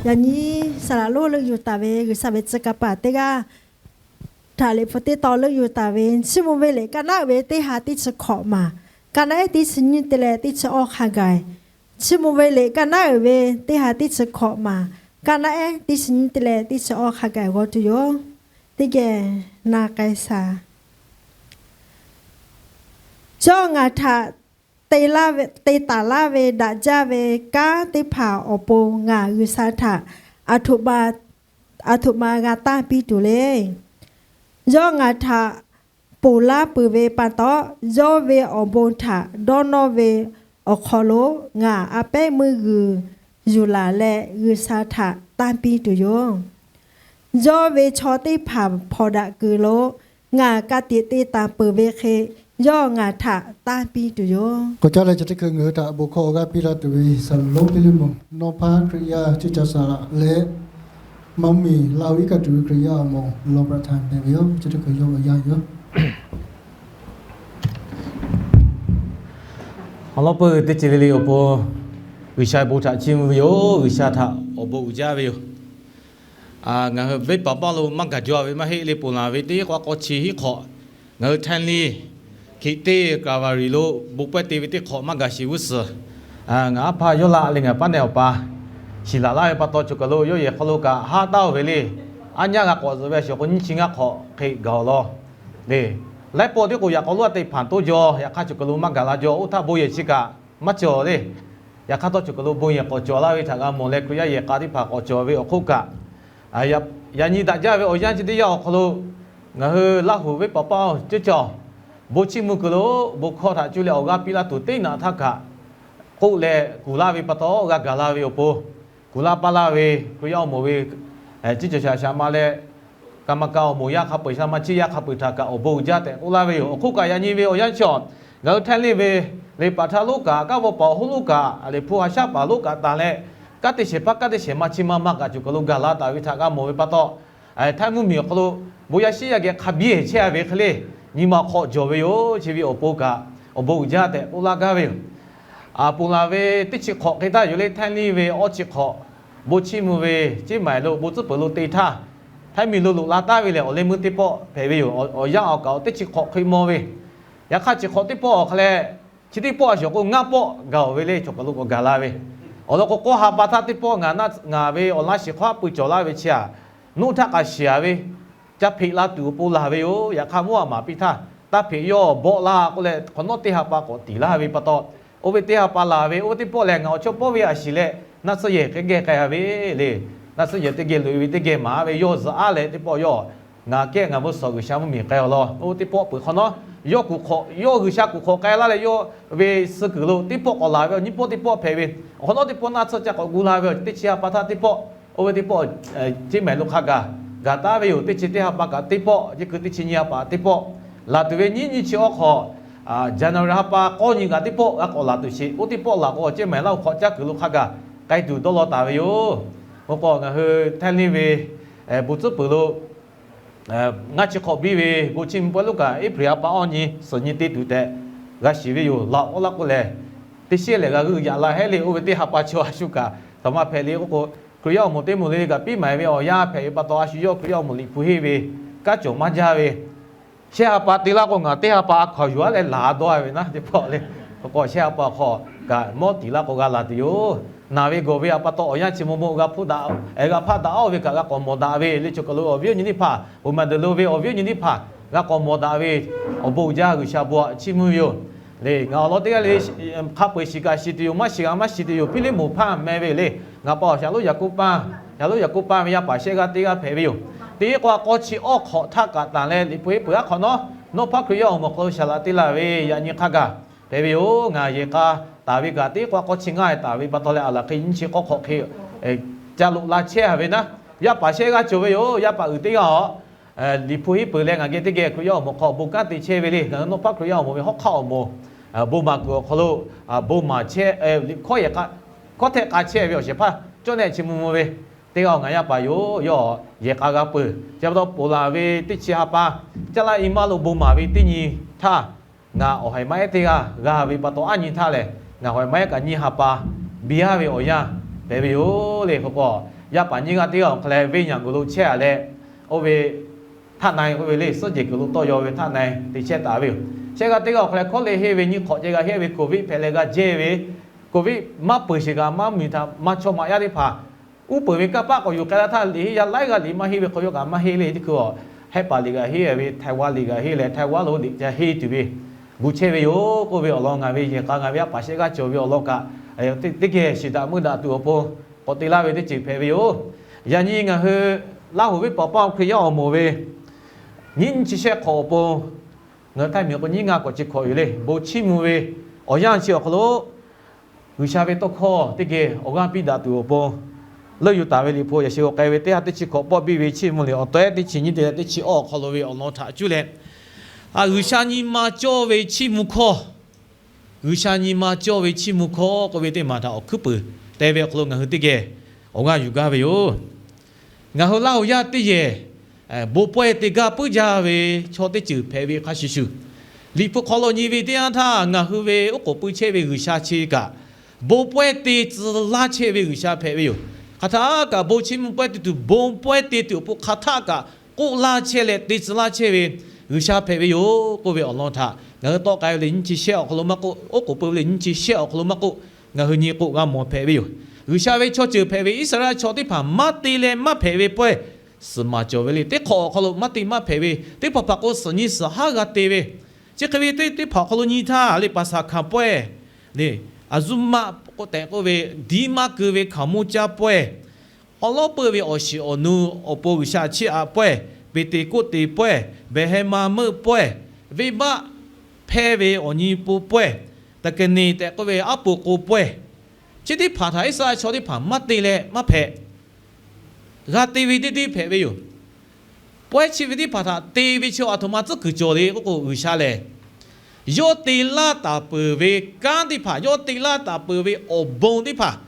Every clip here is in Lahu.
Yaꞈ nyi saˍ laˍ lonˉ leuˆ yuˬ taˍ ve G'uiˬsha ve tcuh kaˍ paˍ teˇ g'aˇ htaꞈ liꞈ hpu teˇ tawn leuˆ yuˬ taˍ ve, Chiˇ mvuh ve liꞈ kaˆ naˉ uiˍ ve teˇ ha teˇ chi hkawꞈ maˬ, kaˆ naˉ ehˉ teˇ chi nyiˇ te leh teˇ chi awˇ hk'a gaˬ. Chiˇ mvuh ve liꞈ kaˆ naˉ uiˍ ve teˇ ha teˇ chi hkawꞈ maˬ, kaˆ naˉ ehˉ teˇ chi nyiˇ te leh teˇ chi awˇ hk'a gaˬ g'aw tuˬ yoˬ. Teˇ geh na k'ai shaˍ. Yawˇ ngaˬ htaꞈ te taˍ laˇ ve daꞈ jaˇ ve kanˉ teˇ hpaˍ awˬ pon ngaˬ G'uiˬsha htaꞈ aˬ htoꞈ ma g'a tanˇ piˇ tuˬ le. Yawˇ ngaˬ htaꞈ ponˬ laˇ peuˬ ve pa taw, yawˇ ve awˬ bon htaꞈ dawˇ nawˇ ve awˬ hk'aw lo ngaˬ a pehˉ meuˇ g'uiˬ yuˬ laˬ leh G'uiˬsha htaꞈ tanˇ piˇ tuˬ yoˬ. Yawˇ ve chaw teˇ hpaˍ hpawnˬ daꞈ kuiˬ lo ngaˬ ka tiꞈ te taˍ peuˬ ve hk'e, yawˇ ngaˬ htaꞈ tanˇ piˇ tuˬ yoˬ. K'awꞈ caˉ leh chi teˇ hkui ngaˬ hui htaꞈ bon hkawˇ awˬ g'aˇ piˇ laˇ tuˬ ve Saˍ laˍ lonˉ Hpiˇliˇmonˍ, nawˇ hpaˇ Hkriꞈ yaˇ cuˇ caˍ saˍ laꞈ leh, Mvuhˇmiˬ Laˇ huˍ iˉ kaˆ tuˬ ve Hkriꞈ yaˇ awˬ moˍ lawˬ pa htaꞈ hpehꞈ ve yoˬ. Chi teˇ hkui yawˇ awˬ yanˇ yoˬ. Awˬ lawn peuˬ teˇ ceuˬ le le awˬ pon, G'uiˬsha bon htaꞈ chiˇ mvuh ve yoˬ. G'uiˬsha htaꞈ awˬ bon uiˍ jaˇ ve yoˬ. Ngaˬ hui venˇ paˍ paˇ lo maˇ gaˬ jaw ve maˇ heˆ le. Ponˬ laˬ ve teˇ k'awˇ k'awˇ chi hiˉ hk'awꞈ, ngaˬ hui Htaiˇ liˇ hkiꞈ teˇ Kaˍvaˍriˍ lo bon pawehˇ te ve teˇ hk'awꞈ maˇ gaˬ sheˍ g'uˇ suhˍ, ngaˬ aˉ hpaˇ Yawˇlaˆ leh ngaˬ paˉ nehˬ awˬ pa shiˍ laˬ laˇ ve pa taw, choˬ kaˬ lo yawˇ yehˬ hk'aw lo kaꞈ haˆ taˉ-oˬ ve le. Aˉ nyaˇ g'a k'awꞈ zuhꞈ ve a shuˍ k'o, nyiˇ chi ngaˇ hk'awꞈ hk'e gaˬ-oˬ law le. Laiˉ pawˆ tiˉ k'o yaꞈ k'aw lonˉ a teˇ hpaˍ toˇ jaw, yaꞈ hk'aˇ choˬ kaˬ lo maˇ gaˬ la jaw. Oˇ htaˇ bon yehˬ chi kaꞈ maˇ cawˬ le. Yaꞈ hk'aˇ tawˇ choˬ kaˬ lo bon yehˬ k'awꞈ cawˬ laˇ ve htaꞈ g'a mawˬ leh, Hkriꞈ yaˇ yehˬ k'a teˇ hpaˍ k'awꞈ cawˬ ve awˬ hk'oˆ kaꞈ, yaꞈ nyi daꞈ jaˇ ve awˬ yanˇ chi teˇ yanˇ awˬ hk'aw lo ngaˬ hui Laˇ huˍ venˇ paˍ paˇ-oˬ, ceˇ cawˬ bon chiˇ mvuh kuiˬ lo bon hkawˇ htaꞈ cuˇ leh awˬ g'aˇ piˇ laˇ tuˬ teˇ naꞈ htaˇ kaꞈ k'oˆ leh kuˬ laˇ ve pa taw, g'a gaˬ la ve awˬ pon, kuˬ laˇ paˇ laˇ ve Hkriꞈ yaˇ awˬ moˍ ve ceˇ cawˬ shaˍ shaˍ ma leh, kaˍ maˍ kaˍ awˬ moˍ yaˇ hk'a peu-eˬ, shaˍ ma chiˇ yaˇ hk'a peu-eˬ htaꞈ kaꞈ awˬ bon uiˍ jaˇ tehꞈ k'oˆ laˇ ve yoˬ. Awˬ hk'oˆ kaꞈ yaꞈ nyi ve awˬ yanˇ chi awˬ, ngaˬ hui Htaiˇ liˇ ve liꞈ paˍ htaˇ lonˉ kaꞈ, kanˉ vawˇ paˍ awˬ hoˉ lonˉ kaꞈ, liꞈ hpu ha shaˉ paˍ lonˉ kaꞈ tanˬ leh, kanˉ te shehˍ hpaˇ kanˉ te shehˍ ma chi ma ma kaꞈ choˬ kaˬ lo gaˬ la taˍ ve htaꞈ g'a mawˬ ve pa taw, Htaiˇ mvuhˇmiˬ awˬ hk'aw lo bon yaˇ shiˉ yaˇ geh hk'a biˇ chehˇ a ve hk'e le, nyi ma hk'aw cawˬ ve yoˬ. Chi ve awˬ pon kaꞈ awˬ bon uiˍ jaˇ tehꞈ k'oˆ laˇ gaˇ ve yoˬ. Ponˬ laˬ ve teˇ chi hk'awꞈ hk'e taˇ yoˬ le. Htaiˇ liˇ ve awˇ chi hk'awꞈ Bon chiˇ mvuh ve Ceˇ Maiˍ lo bon tcuhˉ peuˬ lo te htaˇ, Htaiˇ miˬ lo loꞈ la taˉ ve lehˬ, awˬ leh meuˇ teˇ pawˆ hpehꞈ ve yoˬ. Awˬ yanˇ awˬ kaꞈ teˇ chi hk'awꞈ hk'e maw ve, yaꞈ hk'aˇ chi hk'awꞈ teˇ pawˆ awˬ hk'aw leh, chi teˇ pawˆ a shuˍ k'o ngaˇ pawˆ gaˬ-oˬ ve le, choˬ kaˬ lo k'awꞈ gaˬ la ve. Awˬ lawn k'o, k'awˇ ha pa htaˇ teˇ pawˆ ngaˬ ve awˬ laˇ shiˍ hk'aw haˉ pui cawˬ laˇ ve chi aꞈ, nuˇ htaˇ k'a shiˍ-a ve, ca hpeꞈ la tuˬ awˬ pon laˬ ve yoˬ. Yaꞈ hk'aˇ mvuhˇ aꞈ maˍ piˇ htaˇ, taˇ hpeꞈ yawˇ bawˆ laˇ k'oˆ leh, hk'awꞈ nawˉ teˇ ha pa k'awꞈ tiˍ laˇ ve pa taw, oˇ ve teˇ ha pa laˬ ve, oˇ ve teˇ pawˆ lehˬ, ngaˬ awˬ chawˇ pawˇ ve a shiˍ leh naˆ tsuhˇ yehˬ hk'e geh k'ai-a ve le. Naˆ tsuhˇ yehˬ teˇ geh loꞈ-e ve teˇ geh maˍ-a ve, yawˇ zuhꞈ-aˉ leh teˇ pawˆ yawˇ ngaˬ kehˉ ngaˬ bvuhˇ suhˍ G'uiˬsha mvuhˇmiˬ k'ai-a law. Oˇ teˇ pawˆ peuˬ hk'awꞈ nawˉ, yawˇ kuˬ hk'awꞈ, yawˇ G'uiˬsha kuˬ hk'awꞈ k'ai laˇ leh, yawˇ ve suh kuiˬ lo teˇ pawˆ k'awꞈ laˬ ve awˬ nyiˇ pawˆ teˇ pawˆ hpehꞈ ve, awˬ hk'awꞈ nawˉ teˇ pawˆ naˆ tsuhˇ ca k'awꞈ gu la ve awˬ teˇ chi ha pa htaˇ teˇ pawˆ, oˇ ve teˇ pawˆ Ceˇ Maiˍ lo hk'a gaˬ gaˬ taˉ ve yoˬ. Teˇ chi teˇ ha pa kaꞈ teˇ pawˆ, chi keu teˇ chi nyiˇ ha pa teˇ pawˆ, laˬ tuˬ ve nyiˉ nyiˇ chi awˬ hk'awꞈ, January ha pa k'awˇ nyi kaꞈ teˇ pawˆ g'a k'awꞈ laˬ tuˬ sheˍ. Oˇ teˇ pawˆ laˬ k'o, Ceˇ Maiˍ Laˇ huˍ hk'awꞈ caˇ kuiˬ lo hk'a gaˬ k'ai tuˬ dawˇ law taˍ ve yoˬ. Oˇ k'o, ngaˬ hui Htaiˇ liˇ ve bon tcuhˉ peuˬ lo ngaˇ chi hk'awꞈ biˇ ve bon chiˇ mvuh pawehˇ lonˉ kaꞈ, April ha pa awˇ nyi suhˍ nyi te tuˬ tehꞈ g'a shiˍ ve yoˬ. Laꞈ oˇ laˇ k'oˆ lehˬ, teˇ sheˉ lehˬ g'a g'euˆ yaꞈ la hehˉ le. Oˇ ve teˇ ha pa chaw a shu kaꞈ htaꞈ maˇ hpehꞈ le k'oˆ k'o, Hkriꞈ yaˇ awˬ moˍ teˇ moˍ le le kaꞈ piˇ maˍ ve awˬ yanˇ hpehꞈ ve pa taw, a shu yawˇ Hkriꞈ yaˇ awˬ moˍ Liꞈ hpu henˇ ve kanˉ cawˬ maˇ jaˇ ve, shehˆ ha pa te laˇ k'o, ngaˬ teˇ ha pa a hkaw yuˬ-a leh laˬ dawˇ ve naˉ teˇ pawˆ le. K'o, shehˆ ha pa hk'aw kaꞈ mawˇ tiˍ laˇ k'o g'a laˬ tuˬ yoˬ. Naˬ ve gawˬ ve a pa taw awˬ yanˇ chi maw maw g'a hpaˇ daꞈ-a ve kaꞈ g'a k'awꞈ mawˬ daꞈ ve le. Choˬ kaˬ lo awˬ viˉ awˬ nyi teˇ hpaˍ, bon maˍ deuˬ lo ve awˬ viˉ awˬ nyi teˇ hpaˍ g'a k'awꞈ mawˬ daꞈ ve awˬ bon uiˍ jaˇ G'uiˬsha bon chiˇ mvuh ve yoˬ. Le, ngaˬ awˬ lawn teˇ g'aˇ le, hk'a peu-eˬ shiˍ kaꞈ shiˍ tuˬ yoˬ, maˇ shiˍ kaꞈ maˇ shiˍ tuˬ yoˬ. Hpiˇliˇmonˍ hpaˇ meh ve le, ngaˬ pa awˬ shaˍ lonˉ Yaˍkoˆ paˇ, shaˍ lonˉ Yaˍkoˆ paˇ ve yaˇ paˍ shehˆ g'aˇ teˇ g'aˇ hpehꞈ ve yoˬ. Teˇ k'o a k'awˇ chi awˇ hk'awꞈ htaˇ kaꞈ tanˬ leh Liꞈ hpu henˇ peuˬ aˉ hk'awꞈ nawˉ, Nawˇ hpaˇ Hkriꞈ yaˇ awˬ moˍ hk'aw lo shaˍ laꞈ te laˇ ve yaꞈ nyi hk'a gaˬ hpehꞈ ve yoˬ. Ngaˬ yehˬ k'a taˍ ve kaꞈ teˇ k'o a k'awˇ chi ngaˇ taˍ ve pa taw leh, a laˬ hk'e nyiˇ chi k'awˇ hk'awꞈ hk'e ca loꞈ la chehˇ-a ve naˉ, yaˇ paˍ shehˆ g'aˇ cawˬ ve yoˬ. Yaˇ paˍ uiˍ teˇ g'aˇ-aˬ, Liꞈ hpu henˇ peuˬ leh ngaˬ geh teˇ geh Hkriꞈ yaˇ awˬ moˍ hk'aw bon kanˉ te chehˇ ve le. Ngaˬ hui Nawˇ hpaˇ Hkriꞈ yaˇ awˬ moˍ ve hawˉ hk'aˆ awˬ moˍ bon maˍ kuiˬ awˬ hk'aw lo bon maˍ chehˇ, Liꞈ hkawˇ yehˬ k'a, hkawˇ htehˆ k'a chehˇ ve awˬ shehˍ hpaˇ cawˇ nehˆ chi mvuh mvuh ve teˇ g'aˇ-aˬ, ngaˬ yaˇ paˍ yoˬ. Yawˇ yehˬ k'a g'a peuˬ. Chi pa taw ponˬ laˬ ve teˇ chi ha pa, caˇ laˇ i maˇ lo bon maˍ ve teˇ nyi htaˇ, ngaˬ awˬ haiˬ maˇ ehˉ teˇ g'aˇ g'a ve pa taw, aˉ nyi htaˇ lehˬ ngaˬ awˬ haiˬ maˇ ehˉ kaꞈ nyiˇ ha pa biˇ-a ve awˬ yanˇ hpehꞈ ve yoˬ le. K'o k'o, yaˇ paˍ nyiˇ g'aˇ teˇ g'aˇ awˬ hk'a leh venˇ nyaꞈ g'uiˬ lo chehˇ-a leh, oˇ ve htaˇ na-e k'oˆ ve le, suhˉ jehˬ kuiˬ lo tawˇ yaw ve htaˇ na-e te chehˇ taˍ ve yoˬ. Shehˆ g'aˇ teˇ g'aˇ awˬ hk'a leh hkawˇ le henˇ ve nyiˇ hk'awꞈ ceh g'a henˇ ve Covid hpehꞈ leh g'a jehˇ ve, Covid maˇ peuˬ sheˍ kaꞈ maˇ miˬ htaꞈ maˇ chawˇ maꞈ yaˇ teˇ hpaˍ uˉ peunˍ ve kanˇ paˆ k'awꞈ yuˬ k'ai laˇ htaˇ, liꞈ henˇ yaˇ laiˉ g'aˇ liꞈ maˇ henˇ ve hk'aw yawˇ kaꞈ maˇ henˇ le. Teˇ hkui-aˬ, hehˆ paˍ liꞈ g'a henˇ ve, Htaiˇ waˇ liꞈ g'a henˇ leh Htaiˇ waˇ lo liꞈ ca henˇ tuˬ ve gu chehˇ ve yoˬ. K'oˆ ve awˬ lawn ngaˬ ve yehˬ k'a ngaˬ ve yaˇ paˍ shehˆ g'aˇ cawˬ ve awˬ lawn kaꞈ, teˇ geh shiˍ daꞈ meuˇ daꞈ tuˬ awˬ pon k'awꞈ te laˇ ve teˇ ceuˬ hpehꞈ ve yoˬ. Yaꞈ nyi ngaˬ hui Laˇ huˍ venˇ paw paˇ Hkriꞈ yaˇ awˬ moˍ ve nyiˇ nyi chi shehˆ hk'awꞈ awˬ pon, ngaˬ hui Htaiˇ miˬ k'o nyiˇ ngaˇ k'awꞈ chi hkawꞈ yoˬ le. Bon chiˇ mvuh ve awˬ yanˇ chi awˬ hk'aw lo G'uiˬsha ve tawˇ hkawˇ teˇ geh awˬ g'aˇ piˇ daꞈ tuˬ awˬ pon, leuˆ yuˬ taˍ ve Liꞈ hpu yaꞈ sheh k'ai ve teˇ ha teˇ chi hk'awꞈ pawˆ biˇ ve chiˇ mvuh le, awˬ tawehˉ teˇ chi nyiˇ te leh teˇ chi awˇ awˬ hk'aw lo ve awˬ lawn htaꞈ cuˇ leh, G'uiˬsha nyi ma cawˇ ve chiˇ mvuh hkawˇ, G'uiˬsha nyi ma cawˇ ve chiˇ mvuh hkawˇ k'oˆ ve teˇ maˬ htaꞈ awˬ hkuiˉ puiˍ te ve awˬ hk'aw lo ngaˬ hui teˇ geh awˬ g'aˇ yuˬ gaˇ ve yoˬ. Ngaˬ hui Laˇ huˍ yaˇ teˇ yehˬ bon pawehˇ te gaˇ puiˉ jaˇ ve chaw teˇ ceuˬ hpehꞈ ve hk'a shuˍ shuˍ, Liꞈ hpu hk'aw lo nyi ve teˇ yanˇ htaˇ ngaˬ hui ve oˉ k'oˍ pui chehˇ ve G'uiˬsha chi kaꞈ, bon pawehˇ te tcuh laˇ chehˇ ve G'uiˬsha hpehꞈ ve yoˬ. Hk'aˬ htaˇ kaꞈ bon chiˇ mvuh pawehˇ te tuˬ, bon pawehˇ te tuˬ awˬ pon hk'aˬ htaˇ kaꞈ k'oˆ laˇ chehˇ leh te tcuh laˇ chehˇ ve G'uiˬsha hpehꞈ ve yoˬ k'oˆ ve awˬ lawn htaꞈ ngaˬ hui tawˆ k'ai ve le nyiˇ chi shehˆ awˬ hk'aw lo maˇ k'oˆ, oˉ k'oˍ pui ve le nyiˇ chi shehˆ awˬ hk'aw lo maˇ k'oˆ, ngaˬ hui nyi k'o g'a mawˬ hpehꞈ ve yoˬ. G'uiˬsha ve chaw ceuˬ hpehꞈ ve Iˉsaˍreˍlaˆ chaw teˇ hpaˍ maˇ te leh maˇ hpehꞈ ve pawehˇ suhˍ maˍ cawˬ ve le. Teˇ hk'awꞈ awˬ hk'aw lo maˇ te maˇ hpehꞈ ve, teˇ hpaˍ hpaˍ k'o suhˍ nyi suhˍ haˉ g'a te ve, chi hk'e ve teˇ teˇ hpaˍ awˬ hk'aw lo nyi htaˇ le, Paˍsaˍhkaˍ pawehˇ le, Aˍzuˇmaˆ k'oˆ tehꞈ k'oˆ ve, diˇ maˇ keu ve hkaoˍmonˇ caˇ pawehˇ, awˉ lawˉ peuˇ ve awˬ shiˍ awˬ nu awˬ pon G'uiˬsha chiˇ aꞈ pawehˇ, Peˍteˍkoˆteˍ pawehˇ, Behˍhehˍmaˍmeuˆ pawehˇ, venˇbaˆ hpehˇ ve awˬ nyi pon pawehˇ, Teˍkeˍneˍ tehꞈ k'oˆ ve aˉ po k'o pawehˇ, chi teˇ hpaˍ htaꞈ Iˉsaˍreˍlaˆ chaw teˇ hpaˍ maˇ te leh maˇ hpehꞈ, g'a te ve teˇ deˇ hpehꞈ ve yoˬ. Pawehˇ chi ve teˇ hpaˍ htaꞈ te ve chi aˬ htoꞈ ma tcuhˉ kuiˬ cawˬ le k'oˆ k'o, G'uiˬsha lehˬ yawˇ te laˇ taˍ peuˬ ve kanˉ teˇ hpaˍ, yawˇ te laˇ taˍ peuˬ ve awˬ bon teˇ hpaˍ,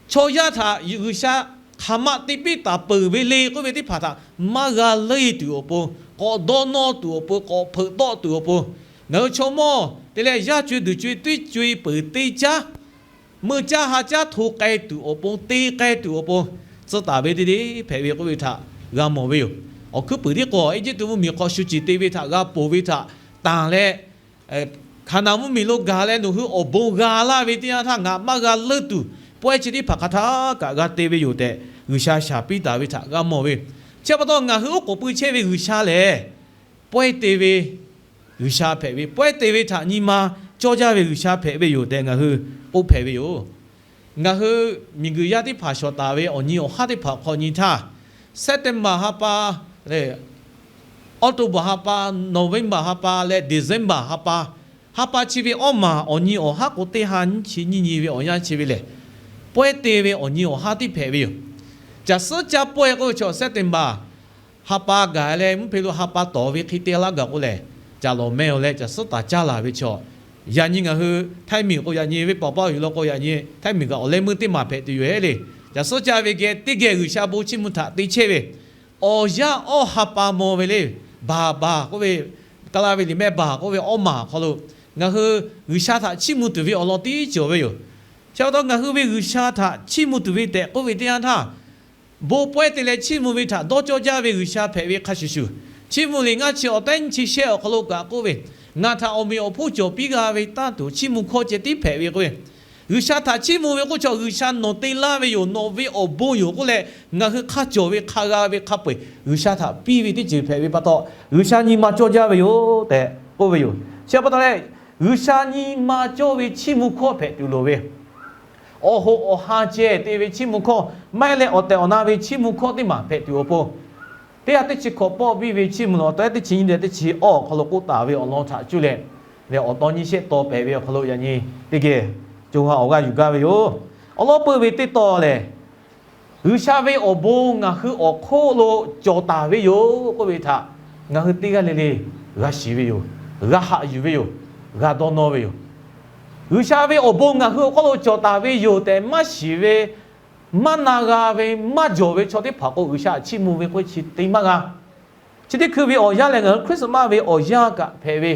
chaw yaˇ htaꞈ G'uiˬsha hk'aˬ ma te piˇ taˍ peuˬ ve le k'oˆ ve teˇ hpaˍ htaꞈ maˇ g'a leˇ tuˬ awˬ pon, k'awꞈ dawˇ nawˇ tuˬ awˬ pon, k'awꞈ hpeuꞈ tawˆ tuˬ awˬ pon, ngaˬ hui chaw mawˇ te leh yaˇ co-e duˬ co-e teˇ co-e peuˬ teˇ caˉ meuˇ caˇ ha caˉ hto k'ai tuˬ awˬ pon, te k'ai tuˬ awˬ pon tcuh taˍ ve teˇ deˇ hpehꞈ ve k'oˆ ve htaꞈ g'a mawˬ ve yoˬ. Awˬ hkuiˉ puiˍ tiˉ k'o, Eˇjiˇtuꞈ mvuhˇmiˬ hk'aw shu ciˍ te ve htaꞈ g'a ponˬ ve htaꞈ tanˬ leh, Hkaˍnanˍ mvuhˇmiˬ lo gaˬ leh nawˬ hui awˬ bon g'a laˇ ve teˇ yanˇ htaˇ, ngaˬ maˇ g'a leuˆ tuˬ pawehˇ chi teˇ hpaˍ hk'a htaˇ kaꞈ g'a te ve yoˬ tehꞈ, G'uiˬsha shaˍ piˇ taˍ ve htaꞈ g'a mawˬ ve. Chi pa taw, ngaˬ hui oˉ k'oˍ pui chehˇ ve G'uiˬsha lehˬ, pawehˇ te ve G'uiˬsha hpehꞈ ve, pawehˇ te ve htaꞈ nyi ma cawˇ jaˇ ve G'uiˬsha hpehꞈ ve yoˬ tehꞈ ngaˬ hui k'oˆ hpehꞈ ve yoˬ. Ngaˬ hui miˬguiˬ yaˇ teˇ hpaˍ shawˍ taˍ ve awˬ nyi awˬ haˉ teˇ hpaˍ hk'aw nyi htaˇ, September ha pa leh, October ha pa, November ha pa leh December ha pa, ha pa chi ve awˇ maˬ awˬ nyi awˬ haˉ k'o, teˇ ha nyiˇ chi nyiˇ nyi ve awˬ yanˇ chi ve lehˬ, pawehˇ te ve awˬ nyi awˬ haˉ tiˉ hpehꞈ ve yoˬ. Caˬ suhˉ caˇ pawehˇ k'oˆ ve chaw September ha pa gaˬ leh mvuhˇ hpe lo ha pa tawˍ ve hk'e te laˇ gaˬ k'o lehˬ, caˬ lawˬ meh-oˬ leh caˬ suhˉ taˍ caˇ laˬ ve chaw, yaꞈ nyi ngaˬ hui Htaiˇ miˬ k'o yaꞈ nyi, venˇbaˆ paˉ yuˬ law k'o yaꞈ nyi Htaiˇ miˬ kaꞈ awˬ leh meuˇ teˇ maˬ hpehꞈ tuˬ yoˬ heˆ le. Caˬ suhˉ caˇ ve geh teˇ geh G'uiˬsha bon chiˇ mvuh htaꞈ te chehˇ ve, awˬ yanˇ awˇ ha pa maw ve le, baˬ baˬ k'oˆ ve, ka laˇ ve liꞈ mehˆ baˬ k'oˆ ve awˇ maˬ awˬ hk'aw lo ngaˬ hui G'uiˬsha htaꞈ chiˇ mvuh tuˬ ve awˬ lawn tiˉ cawˬ ve yoˬ. Chi pa taw ngaˬ hui ve G'uiˬsha htaꞈ chiˇ mvuh tuˬ ve tehꞈ k'oˆ ve teˇ yanˇ htaˇ, bon pawehˇ te leh chiˇ mvuh ve htaꞈ dawˇ cawˇ jaˇ ve G'uiˬsha hpehꞈ ve hk'a shuˍ shuˍ, chiˇ mvuh liꞈ ngaˇ chi awˬ tehˉ nyiˇ chi shehˆ awˬ hk'aw lo kaꞈ k'oˆ ve, ngaˬ htaꞈ awˬ meꞈ awˬ hponˇ cawˬ piˇ g'a ve tanˇ tuˬ chiˇ mvuh hkawˇ ceh tiˉ hpehꞈ ve k'oˆ ve, G'uiˬsha htaꞈ chiˇ mvuh ve k'oˆ chaw G'uiˬsha nawˬ te laˇ ve yoˬ, nawˬ ve awˬ bon yoˬ k'oˆ leh, ngaˬ hui hk'a cawˬ ve hk'a g'a ve hk'a peu-eˬ G'uiˬsha htaꞈ piˇ ve teˇ ceuˬ hpehꞈ ve pa taw, G'uiˬsha nyi ma cawˇ jaˇ ve yoˬ tehꞈ k'oˆ ve yoˬ. Chi pa taw leh, G'uiˬsha nyi ma cawˇ ve chiˇ mvuh hkawˇ hpehꞈ tuˬ loˍ ve, awˬ hoꞈ awˬ ha ceh te ve chiˇ mvuh hkawˇ, maˇ heˆ leh awˬ tehˬ awˬ na ve chiˇ mvuh hkawˇ teˇ maˬ hpehꞈ tuˬ awˬ pon, teˇ ha teˇ chi hkawꞈ pawˆ biˇ ve chiˇ mvuh lawˬ, teˇ ha teˇ chi nyiˇ leh teˇ chi awˇ awˬ hk'aw lo k'oˆ taˍ ve awˬ lawn htaꞈ cuˇ leh, leh awˬ taw nyiˇ shehˆ taw pehˍ ve awˬ hk'aw lo yaꞈ nyi teˇ geh co ha awˬ g'aˇ yuˬ gaˇ ve yoˬ. Awˬ lawn peuˇ ve teˇ taw lehˬ, G'uiˬsha ve awˬ bon ngaˬ hui awˬ hk'oˆ lo cawˬ taˍ ve yoˬ k'oˆ ve htaꞈ ngaˬ hui teˇ g'aˇ le le g'a shiˍ ve yoˬ. G'a haꞈ yuˬ ve yoˬ. G'a dawˇ nawˇ ve yoˬ. G'uiˬsha ve awˬ bon ngaˬ hui awˬ hk'oˆ lo cawˬ taˍ ve yoˬ tehꞈ maˇ shiˍ ve, maˇ na g'a ve, maˇ jawˬ ve chaw teˇ hpaˍ k'o, G'uiˬsha htaꞈ chiˇ mvuh ve k'oˆ chi te maˇ g'a. Chi teˇ hkui ve awˬ yanˇ lehˬ, ngaˬ hui Christmas ve awˬ yanˇ kaꞈ hpehꞈ ve,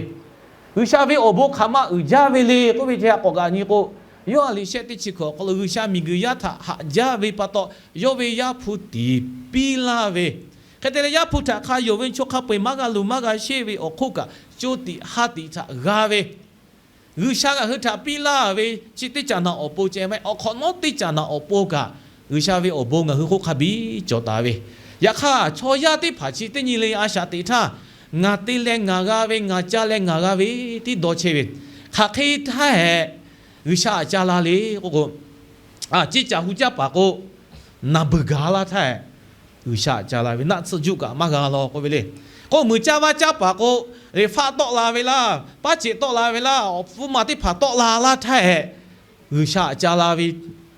G'uiˬsha ve awˬ bon hk'aˬ ma uiˍ jaˇ ve le k'oˆ ve chi htaꞈ k'awꞈ g'aꞈ nyi k'o, Yoˇhanˬ liꞈ shehˆ teˇ chi hkawꞈ awˬ hk'aw lo G'uiˬsha miˬguiˬ yaˇ htaꞈ haꞈ jaˇ ve pa taw, yawˇ ve Yaˇ hpu tiˍ piˇ laˇ ve, hk'e te leh Yaˇ hpu htaꞈ hk'a yonˍ ve chaw hk'a peu-eˬ maˇ g'a luˬ maˇ g'a sheˆ ve awˬ hk'oˆ kaꞈ, co tiꞈ ha tiꞈ htaꞈ g'a ve, G'uiˬsha ngaˬ hui htaꞈ piˇ laˇ ve chi teˇ caꞈ naꞈ awˬ pon ceh maˇ heˆ, awˬ hk'awꞈ nawˉ teˇ caꞈ naꞈ awˬ pon kaꞈ, G'uiˬsha ve awˬ bon ngaˬ hui hk'oˆ hk'a biˇ cawˬ taˍ ve. Yaꞈ hk'aˇ, chaw yaˇ teˇ hpaˍ chi teˇ nyi le a shaꞈ teꞈ htaˇ, ngaˬ te leh ngaˬ g'a ve, ngaˬ ca leh ngaˬ g'a ve tiˉ dawˇ chehˇ ve, hk'aˬ hk'e htaˇ hehꞈ G'uiˬsha aꞈ ca la le k'oˆ k'o, ciˇ caꞈ hu caˇ paˍ k'o, naˬ beuˬ gaˬ laˇ htaˇ hehꞈ G'uiˬsha aꞈ ca la ve, naˆ tsuhˇ juˆ kaꞈ maˇ g'a law k'oˆ ve le. K'o, muiˬ caˇ vaˇ caˇ paˍ k'o, faˆ tawˆ la ve laˇ, paˉ ceꞈ tawˆ la ve laˇ, awˬ pfuhˇ ma teˇ hpaˍ tawˆ la laˇ htaˇ hehꞈ G'uiˬsha aꞈ ca la ve,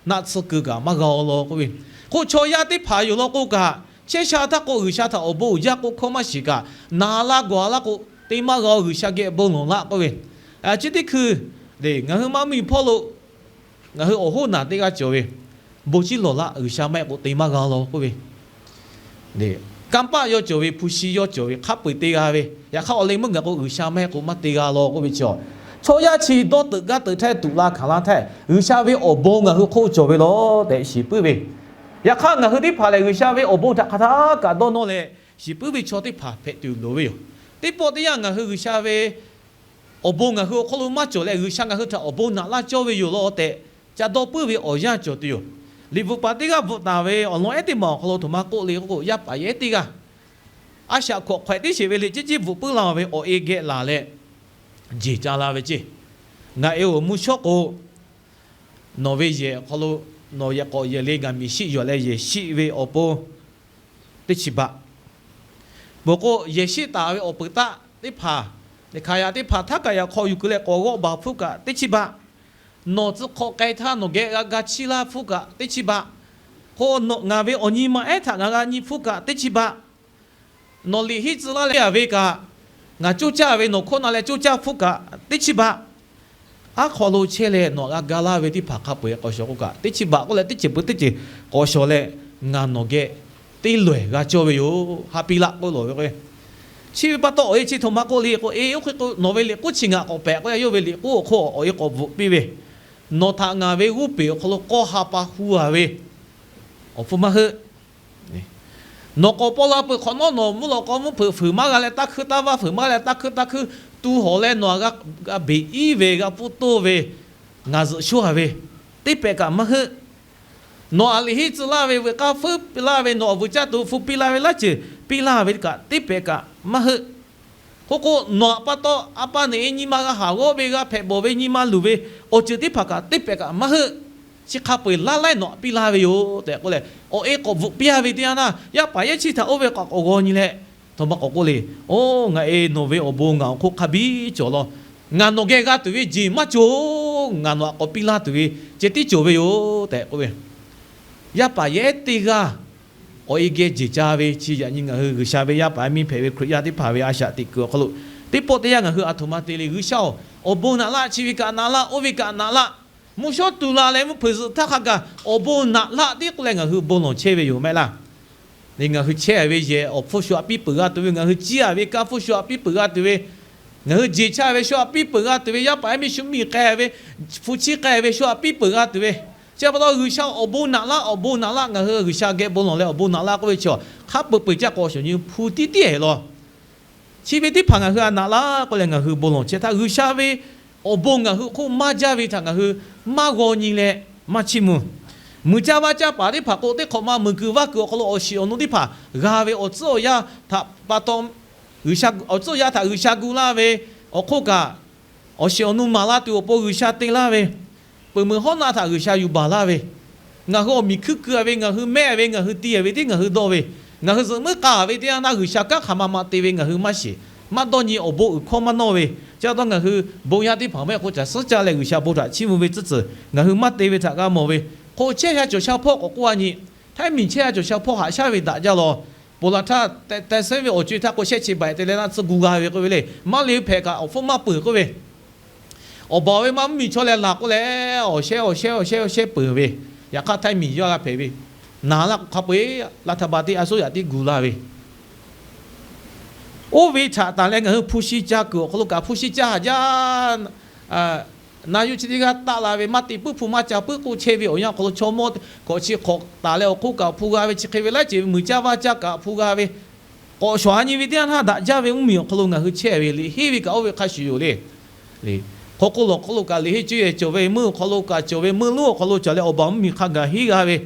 naˆ tsuhˇ keu kaꞈ maˇ g'a law k'oˆ ve. K'o, chaw yaˇ teˇ hpaˍ yoˬ law k'o kaꞈ, chehˇ sha htaˇ k'o G'uiˬsha htaꞈ awˬ bon uiˍ jaˇ k'o hkawˇ maˇ shiˍ kaꞈ, naˍ la gawˬ laˇ k'o te maˇ g'a-o, G'uiˬsha geh bon lawˬ laˆ k'oˆ ve. Chi teˇ hkui ngaˬ hui maˇ miˬ hpawˇ lo ngaˬ hui awˬ hoˉ naˬ teˇ g'aˇ cawˬ ve, bon ciˉ lawˬ laˆ, G'uiˬsha maˇ heˆ k'o te maˇ g'a law k'oˆ ve. Kanˇ paˆ yawˇ cawˬ ve, hpu shi yawˇ cawˬ ve, hk'a peu-eˬ te g'a ve, yaꞈ hk'aˇ awˬ leh meuˇ gaˬ k'o G'uiˬsha maˇ heˆ k'o maˇ te g'a law k'oˆ ve chi, chaw yaˇ chi dawˇ teuꞈ gaˇ teuꞈ htaˇ tuꞈ la hkanˍ la htaˇ, G'uiˬsha ve awˬ bon ngaˬ hui hk'oˆ cawˬ ve law tehꞈ shiˍ puiˉ ve. Yaꞈ hk'aˇ ngaˬ hui teˇ hpaˍ lehˬ, G'uiˬsha ve awˬ bon htaꞈ hk'aˬ htaˇ kaꞈ dawˇ nawˇ leh shiˍ puiˉ ve chaw teˇ hpaˍ hpehꞈ tuˬ loˍ ve yoˬ. Teˇ pawˆ teˇ yanˇ ngaˬ hui G'uiˬsha ve awˬ bon ngaˬ hui awˬ hk'aw lo maˇ cawˬ leh, G'uiˬsha ngaˬ hui htaꞈ awˬ bon naꞈ laˇ cawˇ ve yoˬ law tehꞈ ca dawˇ puiˉ ve awˬ yanˇ cawˬ tuˬ yoˬ. Liꞈ bvuhꞈ paˍ teˇ g'aˇ bvuhꞈ taˍ ve awˬ lawn ehˉ teˇ maˬ awˬ hk'aw lo htoꞈ ma k'oˆ le k'oˆ k'o, yaˇ paˍ yaˇ ehˉ teˇ g'aˇ a shaꞈ hkawꞈ hk'awehꞈ tiˉ sheˍ ve le, ciˉ ciˉ bvuhꞈ puiˉ la ve awˬ e geh laˬ leh jeˬ ca la ve ceˇ. Ngaˬ e-oˬ, mvuhˇ shawˉ k'o, nawˬ ve yehˬ awˬ hk'aw lo nawˬ yehˬ k'awꞈ yehˬ le ngaˬ miˬ shiˆ yuˬ leh yehˬ shiˆ ve awˬ pon teˇ chi baꞈ. Peuˬ k'o, yehˬ shiˆ taˍ ve awˬ peuˬ taˆ teˇ hpaˍ, hk'aˬ yaꞈ teˇ hpaˍ htaˇ kaꞈ yaꞈ hk'aw yuˬ keu leh k'awꞈ g'awˆ baˬ hpfuhˇ kaꞈ teˇ chi baꞈ. Nawˬ tcuh hk'awꞈ k'ai htaˇ nawˬ geh g'a ga chiˇ laˇ hpfuhˇ kaꞈ teˇ chi baꞈ. K'o, ngaˬ ve awˬ nyi ma ehˉ htaꞈ ngaˬ g'a nyi hpfuhˇ kaꞈ teˇ chi baˬ. Nawˬ liꞈ henˇ tcuh laˇ leh a ve kaꞈ, ngaˬ coˇ caˇ ve nawˬ hkawˇ na leh coˇ caˇ hpfuhˇ kaꞈ teˇ chi baˬ. Aˉ hk'aw lo chehˇ leh nawˬ g'a ga laˇ ve teˇ hpaˍ hk'a peu-eˬ k'awꞈ shawˍ k'oˆ kaꞈ teˇ chi baˬ k'oˆ leh, teˇ ceuˬ peuˬ teˇ ceuˬ k'awꞈ shawˍ leh, ngaˬ nawˬ geh teˇ lawehˬ g'a cawˇ ve yoˬ, haˉ piˇ laˆ k'oˆ lawˬ ve k'o, chi ve pa taw awˬ e chi htoꞈ ma k'oˆ le k'o, e oˇ hk'e k'o nawˬ ve liꞈ k'oˉ chi ngaˬ k'awꞈ pehꞈ k'oˆ leh, yawˇ ve liꞈ k'oˉ awˬ hk'oˆ awˬ e k'awꞈ bvuhꞈ piˇ ve, Nawˬ htaꞈ ngaˬ ve g'oˇ peˬ awˬ hk'aw lo k'awˇ ha pa hu a ve awˬ hpfuhˇ maˇ heuˆ. Nawˬ k'awꞈ paw la peuˬ hk'awꞈ nawˉ, nawˬ mvuhˇ lawꞈ k'aw mvuhˇ hpeuꞈ fuiˍ maˇ g'a leh, taˇ hkuiˇ taˇ vaˇ fuiˍ maˇ g'a leh, taˇ hkuiˇ taˇ hkuiˇ tu hawˬ leh nawˬ htaꞈ g'a beˬ iˉ ve, g'a pfuhˇ toˇ ve, ngaˬ zuhꞈ shonˇ a ve, teˇ pehˍ kaꞈ maˇ heuˆ. Nawˬ aꞈ liꞈ henˇ tcuh laˇ ve, veuꞈ k'aˇ feuˉ laˇ ve, nawˬ awˬ vuiˬ caˇ tuˬ hpu piˇ laˇ ve, laˇ ceuˬ piˇ laˇ ve kaꞈ teˇ pehˍ kaꞈ maˇ heuˆ. K'oˆ k'o, nawˬ aꞈ pa taw a pa neꞈ e nyi ma g'a haˍ g'awˇ ve, g'a hpehꞈ bawˬ ve, nyi ma luˬ ve awˬ ceuˬ teˇ hpaˍ kaꞈ teˇ pehˍ kaꞈ maˇ heuˆ. Chi hk'a peu eˬ laˇ laiˉ nawˬ aꞈ piˇ laˇ ve yoˬ tehꞈ k'oˆ leh, awˬ e k'awꞈ bvuhꞈ piˇ a ve teˇ yanˇ naˇ, yaˇ paˍ yehˇ chiˇ htaꞈ oˇ ve k'awꞈ k'awꞈ g'aw nyi leh, htawˇ maˇ k'awꞈ k'oˆ le. Oˇ, ngaˬ e nawˬ ve awˬ bon ngaˬ awˬ hk'oˆ hk'a biˇ cawˬ law. Ngaˬ nawˬ geh g'a tuˬ ve jeˬ maˇ cawˬ. Ngaˬ nawˬ aꞈ k'awꞈ piˇ laˇ tuˬ ve ceh tiˉ cawˬ ve yoˬ tehꞈ k'oˆ ve. Yaˇ paˍ yehˇ teˇ g'aˇ awˬ e geh jeˬ ca ve. Chi yaꞈ nyi ngaˬ hui G'uiˬsha ve yaˇ paˍ yaˇ miˇ hpehꞈ ve Hkriꞈ yaˇ teˇ hpaˍ ve a shaꞈ teꞈ kuiˬ awˬ hk'aw lo, teˇ pawˆ teˇ yanˇ ngaˬ hui a htoꞈ ma te le. G'uiˬsha-oˬ, awˬ bon naꞈ laˇ, chi ve kaꞈ naꞈ laˇ, oˇ ve kaꞈ naꞈ laˇ, mvuhˇ shawˉ tu la leh mvuhˇ hpeuꞈ zuhꞈ htaˇ hk'a gaˬ awˬ bon naꞈ laˇ tiˉ k'oˆ leh ngaˬ hui bon lawˬ chehˇ ve yoˬ mehˆ laˇ. Ngaˬ hui chehˇ ve yehˬ awˬ hpfuhˇ shu aꞈ piˇ peuˬ g'a tuˬ ve, ngaˬ hui ciˇ a ve kanˇ hpfuhˇ shu aꞈ piˇ peuˬ g'a tuˬ ve, ngaˬ hui jeˬ chaˇ ve shu aꞈ piˇ peuˬ g'a tuˬ ve, yaˇ paˍ yaˇ miˇ shu miˬ k'ai ve, hpu chiˇ k'ai ve shu aꞈ piˇ peuˬ g'a tuˬ ve, chi pa taw G'uiˬsha awˬ bon naꞈ laˇ, awˬ bon naꞈ laˇ, ngaˬ hui G'uiˬsha geh bon lawˬ leh awˬ bon naꞈ laˇ k'oˆ ve chi, hk'a peu eˬ peu eˬ caˇ k'awꞈ shawˍ nyi hpu tiˉ tiˉ e law. Chi ve teˇ hpaˍ ngaˬ hui aꞈ naꞈ laˇ k'oˆ leh ngaˬ hui bon lawˬ chehˇ htaˇ, G'uiˬsha ve awˬ bon ngaˬ hui hk'oˆ maˇ jaˇ ve htaꞈ ngaˬ hui maˇ g'aw nyi leh maˇ chiˇ mvuh. Muiˬ caˇ vaˇ caˇ paˍ teˇ hpaˍ k'o, teˇ hk'awꞈ ma muiˬ kuiˬ vaˇ kuiˬ awˬ hk'aw lo awˬ shiˍ awˬ nu teˇ hpaˍ g'a ve awˬ tcuhˉ awˬ yanˇ htaꞈ pa taw, awˬ tcuhˉ awˬ yanˇ htaꞈ G'uiˬsha gu laˇ ve awˬ hk'oˆ kaꞈ, awˬ shiˍ awˬ nu maˍ la tuˬ awˬ pon G'uiˬsha te laˇ ve, peuˬ meuˬ hawˉ naˆ htaꞈ G'uiˬsha yuˬ baˬ laˇ ve, ngaˬ hui awˬ miˬ hkuiˇ keu a ve, ngaˬ hui mehˆ ve, ngaˬ hui ti a ve tiˉ ngaˬ hui dawˇ ve, ngaˬ hui zuhꞈ muiˉ k'a ve teˇ yanˇ naˇ G'uiˬsha kanˉ hk'aˬ ma ma te ve ngaˬ hui maˇ shiˍ, maˇ dawˇ nyi awˬ bon uiˍ hkawˇ maˇ nawˇ ve, chi pa taw ngaˬ hui bon yaˇ teˇ hpaˍ mehˆ k'o caˬ suhˉ caˇ leh G'uiˬsha bon htaꞈ chiˇ mvuh ve tcuhˉ tcuhˍ ngaˬ hui maˇ te ve htaꞈ g'a mawˬ ve. Hk'o chehˇ sha cawˬ sha hpawˇ k'awꞈ k'oˆ a nyi, Htaiˇ miˬ chehˇ sha cawˬ sha hpawˇ haꞈ shaˉ ve daꞈ jaˇ law. Ponˬ laˬ htaˇ te te sehˉ ve awˬ co e htaˇ k'o shehˆ chi baiꞈ te leh naˆ tcuhˇ gu g'a ve k'oˆ ve le. Maˇ le hpehꞈ kaꞈ awˬ hpfuhˇ maˇ peuˬ k'oˆ ve, awˬ baˬ ve maˇ mvuhˇmiˬ chaw leh laˬ k'oˆ leh, awˬ shehˉ awˬ shehˉ awˬ shehˉ awˬ shehˉ peuˬ ve. Yaꞈ hk'aˇ Htaiˇ miˬ yawˇ g'a hpehꞈ ve, naˍ laˆ k'o hk'a peu eˬ laˇ htaˇ ba teˇ a suˉ yaꞈ tiˉ gu laˇ ve. Oˇ ve htaꞈ taˍ leh ngaˬ hui hpu shi ca kuiˬ awˬ hk'aw lo kaꞈ hpu shi ca haˍ jaˇ. Na yuˇ chi teˇ g'aˇ taˆ la ve maˇ te puiˉ hpu maˇ ca puiˉ k'oˆ chehˇ ve awˬ yanˇ awˬ hk'aw lo chaw mawˇ k'awꞈ chi hk'awꞈ taˍ leh awˬ hk'oˆ kaꞈ hpu g'a ve, chi hk'e ve laiˉ ceuˬ ve muiˬ caˇ vaˇ caˇ kaꞈ hpu g'a ve, k'awꞈ shawˍ a nyi ve teˇ yanˇ htaˇ daꞈ jaˇ ve mvuhˇmiˬ awˬ hk'aw lo ngaˬ hui chehˇ ve liꞈ henˇ ve kaꞈ oˇ ve hk'a shuˍ yoˬ le. Hk'aw k'oˆ lawˬ hk'aw lo kaꞈ liꞈ henˇ cuˇ yehˬ cawˬ ve, meuˇ awˬ hk'aw lo kaꞈ cawˬ ve, meuˇ lonˉ awˬ hk'aw lo cawˬ leh awˬ baˬ mvuhˇmiˬ hk'a gaˬ henˇ g'a ve,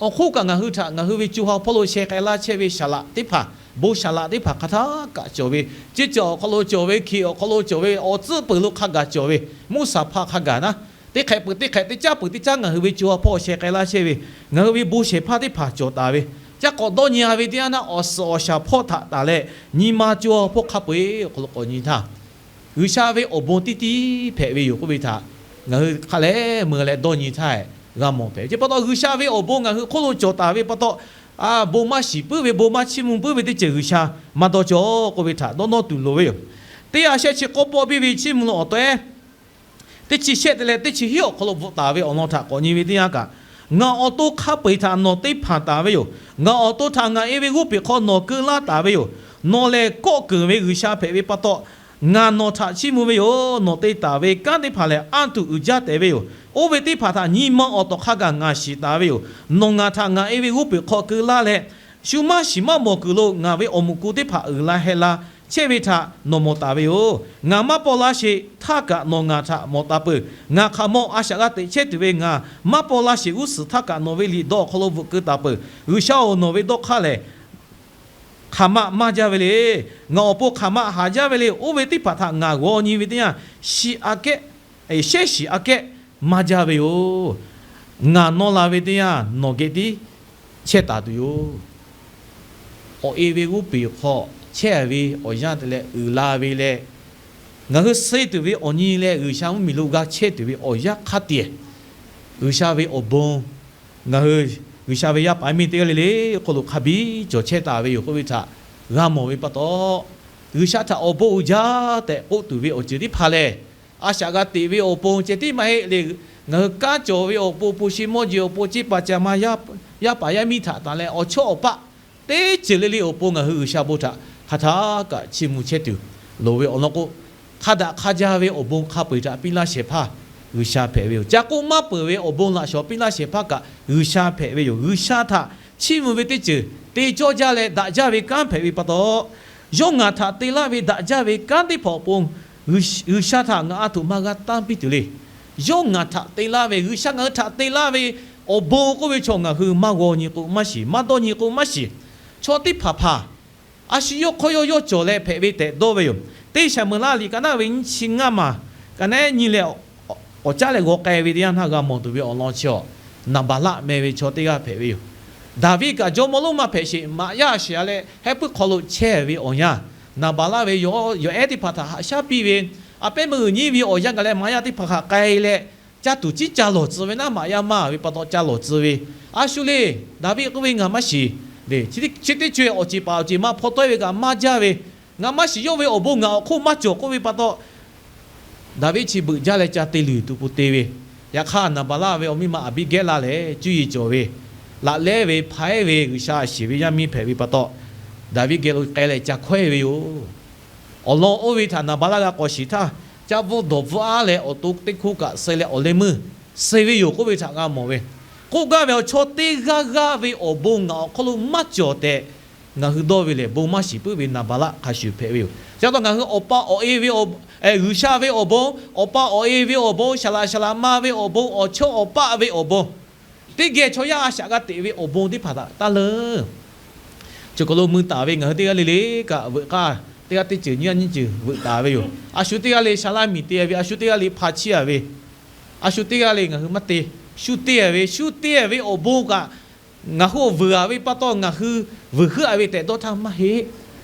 awˬ hk'oˆ kaꞈ ngaˬ hui htaꞈ ngaˬ hui ve co ha hpawˇ lo sheh k'ai laˇ chehˇ ve saˍ laꞈ teˇ hpaˍ, bon saˍ laꞈ teˇ hpaˍ hk'a htaˇ kaꞈ cawˬ ve, ceˇ cawˬ awˬ hk'aw lo cawˬ ve, hkiˬ awˬ hk'aw lo cawˬ ve, awˬ tcuhˉ peuˬ lo hk'a gaˬ cawˬ ve, mvuhˇ saˍ hpaˇ hk'a gaˬ naˉ, teˇ hk'ehꞈ peuˬ teˇ hk'ehꞈ, teˇ caˉ peuˬ teˇ caˉ ngaˬ hui ve co ha hpawˇ sheh k'ai laˇ chehˇ ve, ngaˬ hui ve bon shehˍ hpaˇ teˇ hpaˍ cawˬ taˍ ve, caˇ k'awꞈ dawˇ nyi a ve teˇ yanˇ naˆ awˬ suhˍ awˬ shaˍ hpawˇ htaꞈ taˍ leh nyi ma co ha hpawˇ hk'a peu eˬ awˬ hk'aw lo k'awꞈ nyi htaˇ, G'uiˬsha ve awˬ bon tiˉ tiˉ hpehꞈ ve yoˬ k'oˆ ve htaꞈ ngaˬ hui hk'a lehˬ meuˬ leh dawˇ nyi htaˇ g'a mawˬ hpehꞈ. Chi pa taw G'uiˬsha ve awˬ bon ngaˬ hui hk'oˆ lo cawˬ taˍ ve pa taw, bon maˇ shiˍ puiˉ ve, bon maˇ chiˇ mvuh puiˉ ve teˇ ceuˬ G'uiˬsha maˇ dawˇ cawˬ k'oˆ ve htaꞈ dawˇ nawˇ tuˬ loˍ ve yoˬ. Teˇ ha shehˆ chi k'awˇ pawˆ biˇ ve chiˇ mvuh lo awˬ taweh teˇ chi shehˆ te leh teˇ chi hiˉ awˬ hk'aw lo bvuhꞈ taˍ ve awˬ lawn htaꞈ k'awꞈ nyi ve teˇ yanˇ kaꞈ, ngaˬ awˬ to hk'a peu eˬ htaꞈ nawˬ teˇ hpanˍ taˍ ve yoˬ. Ngaˬ awˬ to htaꞈ ngaˬ e ve g'oˇ peˬ hk'aw nawˬ keu laˇ taˍ ve yoˬ. Nawˬ lehˬ kawˆ keunˍ ve G'uiˬsha hpehꞈ ve pa taw, ngaˬ nawˬ htaꞈ chiˇ mvuh ve yoˬ. Nawˬ te taˍ ve kanˉ teˇ hpaˍ lehˬ anˇ tuˬ uiˍ jaˇ tehꞈ ve yoˬ. Oˇ ve teˇ hpaˍ htaꞈ nyi ma awˬ tawˍ hk'a gaˬ ngaˬ shiˍ taˍ ve yoˬ. Nawˬ ngaˬ htaꞈ ngaˬ e ve g'oˇ peˬ hk'aw keu laˇ leh, shu maˇ shiˍ maˇ mawˬ kuiˬ lo ngaˬ ve awˬ muꞈ ku teˇ hpaˍ uiˍ la heh la chehˇ ve htaꞈ nawˬ mawˬ taˍ ve yoˬ. Ngaˬ maˇ paw laˇ sheˍ htaˇ kaꞈ nawˬ ngaˬ htaꞈ mawˬ taˍ peuˬ. Ngaˬ hk'aˬ ma a shaꞈ g'a teꞈ chehˇ tuˬ ve ngaˬ maˇ paw laˇ sheˍ g'uˇ suhˍ htaˇ kaꞈ nawˬ ve liꞈ dawˇ awˬ hk'aw lo bvuhꞈ keu taˍ peuˬ. G'uiˬsha-oˬ, nawˬ ve dawˇ hk'aˇ lehˬ hk'aˬ ma maˇ jaˇ ve le. Ngaˬ awˬ pon hk'aˬ ma haꞈ jaˇ ve le. Oˇ ve teˇ hpaˍ htaꞈ ngaˬ g'aw nyi ve teˇ yanˇ, shiˍ aꞈ kehˉ, sheˉ shiˍ aꞈ kehˉ maˇ jaˇ ve yoˬ. Ngaˬ nawˇ la ve teˇ yanˇ nawˬ geh tiˉ chehˇ taˍ tuˬ yoˬ. Awˬ e ve g'oˇ peˬ hk'aw chehˇ ve awˬ yanˇ te leh uiˍ la ve leh, ngaˬ hui suh tuˬ ve awˬ nyi leh G'uiˬsha mvuhˇmiˬ lo g'a chehˇ tuˬ ve awˬ yanˇ hk'a teꞈ, G'uiˬsha ve awˬ bon ngaˬ hui G'uiˬsha ve yaˇ paˍ miˇ teˇ g'aˇ le le hk'oˆ lo hk'a biˇ cawˬ chehˇ taˍ ve yoˬ k'oˆ ve htaꞈ g'a mawˬ ve pa taw, G'uiˬsha htaꞈ awˬ bon uiˍ jaˇ tehꞈ k'oˆ tuˬ ve awˬ ceuˬ teˇ hpaˍ lehˬ, a shaꞈ g'a teꞈ ve awˬ pon ceh tiˉ maˇ heˆ le. Ngaˬ hui kanˉ cawˬ ve awˬ pon, hpu shi mawˇ jeˬ awˬ pon, ceˇ paˍ caˍ ma yaˇ paˍ yaˇ miˇ htaꞈ taˍ leh awˬ chawˇ awˬ paˆ teˇ ceuˬ le le awˬ pon ngaˬ hui G'uiˬsha bon htaꞈ hk'a htaˇ kaꞈ chiˇ mvuh chehˇ tuˬ loˍ ve awˬ lawn k'o, hk'a daꞈ hk'a jaˇ ve awˬ bon hk'a peu eˬ htaꞈ piˇ laˇ shehˍ hpaˇ G'uiˬsha hpehꞈ ve yoˬ. Ca k'oˆ maˇ peuˬ ve awˬ bon laꞈ shawˍ piˇ laˇ shehˍ hpaˇ kaꞈ G'uiˬsha hpehꞈ ve yoˬ. G'uiˬsha htaꞈ chiˇ mvuh ve teˇ ceuˬ te cawˇ jaˇ leh daꞈ jaˇ ve kanˉ hpehꞈ ve pa taw, yawˇ ngaˬ htaꞈ te laˇ ve daꞈ jaˇ ve kanˉ teˇ hpaˍ awˬ pon G'uiˬsha htaꞈ ngaˬ a htoꞈ ma g'a tanˇ piˇ tuˬ le. Yawˇ ngaˬ htaꞈ te laˇ ve, G'uiˬsha ngaˬ hui htaꞈ te laˇ ve awˬ bon k'oˆ ve chaw ngaˬ hui maˇ g'aw nyi k'o maˇ shiˍ, maˇ dawˇ nyi k'o maˇ shiˍ. Chaw teˇ hpaˍ hpaˍ a shu yawˇ hk'awˇ yawˇ yawˇ cawˬ leh hpehꞈ ve tehꞈ dawˇ ve yoˬ. Teˇ Saˍmo-eˍlaˆ liꞈ ka naˆ ve nyiˇ chi ngaˇ maˬ ka naˆ nyi leh awˬ caˉ leh g'aw k'ai ve teˇ yanˇ htaˇ g'a mawˬ tuˬ ve awˬ lawn chi awˬ, Naˍbaˍlaˆ meh ve chaw teˇ g'aˇ hpehꞈ ve yoˬ. Daˍviˆ kaꞈ jawˇmawˇ lonˉ maˇ hpehꞈ sheˍ, maꞈ yaˇ a shiˍ a leh hehˉ puiˉ hk'aw lo chehˇ ve awˬ yanˇ, Naˍbaˍlaˆ ve yawˬ ehˉ teˇ hpaˍ htaꞈ haꞈ shaˉ piˇ ve, a pehˉ meuˇ g'uiˬ nyi ve awˬ yanˇ gaˬ leh maꞈ yaˇ teˇ hpaˍ htaꞈ k'ai leh, ca tuˬ ciˉ ca lawˬ tcuh ve naˉ, maꞈ yaˇ maˇ ve pa taw ca lawˬ tcuh ve, a shu le, Daˍviˆ k'oˆ ve ngaˬ maˇ shiˍ. Chi teˇ co e awˬ ceˬ paˍ awˬ ceˬ ma hpaw tawˆ e ve kaꞈ maˇ jaˇ ve, ngaˬ maˇ shiˍ, yawˇ ve awˬ bon ngaˬ awˬ hk'oˆ maˇ cawˬ k'oˆ ve pa taw, Daˍviˆ chi beuꞈ jaˇ leh ca te luˬ tuˬ pon te ve. Yaꞈ hk'aˇ, Naˍbaˍlaˆ ve awˬ miˇ ma Aˍbiˆgehˇlaˆ lehˬ cuˇ yiˍ cawˬ ve, laꞈ lehˉ ve, hpaˉ ehˉ ve, G'uiˬsha a shiˍ ve yaˇ miˇ hpehꞈ ve pa taw, Daˍviˆ geh lo k'ai leh ca hkawehˇ ve yoˬ. Awˬ lawn oˇ ve htaꞈ Naˍbaˍlaˆ g'a k'awꞈ shiˍ htaˇ, caˇ bvuhˆ dawˬ bvuhˆ aˉ leh awˬ to teˇ hkoˇ kaꞈ suh leh awˬ leh meuˇ suh ve yoˬ k'oˆ ve htaꞈ g'a mawˬ ve. K'oˆ gaˇ ve awˬ chaw teˇ g'aˇ g'aˇ ve awˬ bon ngaˬ awˬ hk'aw lo maˇ cawˬ tehꞈ ngaˬ hui dawˇ ve lehˬ, bon maˇ shiˍ puiˉ ve Naˍbaˍlaˆ hk'a shuˍ hpehꞈ ve yoˬ. Chi pa taw ngaˬ hui awˬ pa awˬ e ve, G'uiˬsha ve awˬ bon, awˬ pa awˬ e ve awˬ bon, saˍ laꞈ saˍ laꞈ ma ve awˬ bon, awˬ chawˇ awˬ paˆ ve awˬ bon, teˇ geh chaw yaˇ a shaꞈ g'a teꞈ ve awˬ bon teˇ hpaˍ htaꞈ taˇ leuˉ. Choˬ kaˬ lo mui taˍ ve ngaˬ hui teˇ g'aˇ le le kaꞈ veuꞈ k'aˇ teˇ g'aˇ teˇ ceuˬ nyiˇ g'aˇ nyiˇ ceuˬ veuꞈ taˍ ve yoˬ. A shu teˇ g'aˇ le sha laˇ miˬ te ve, a shu teˇ g'aˇ le hpa chiˇ a ve, a shu teˇ g'aˇ le ngaˬ hui maˇ te, shu te ve, shu te ve awˬ bon kaꞈ ngaˬ hui awˬ vuiˬ a ve pa taw ngaˬ hui vuiˬ heuˆ a ve tehꞈ dawˇ htaˇ maˇ heˆ.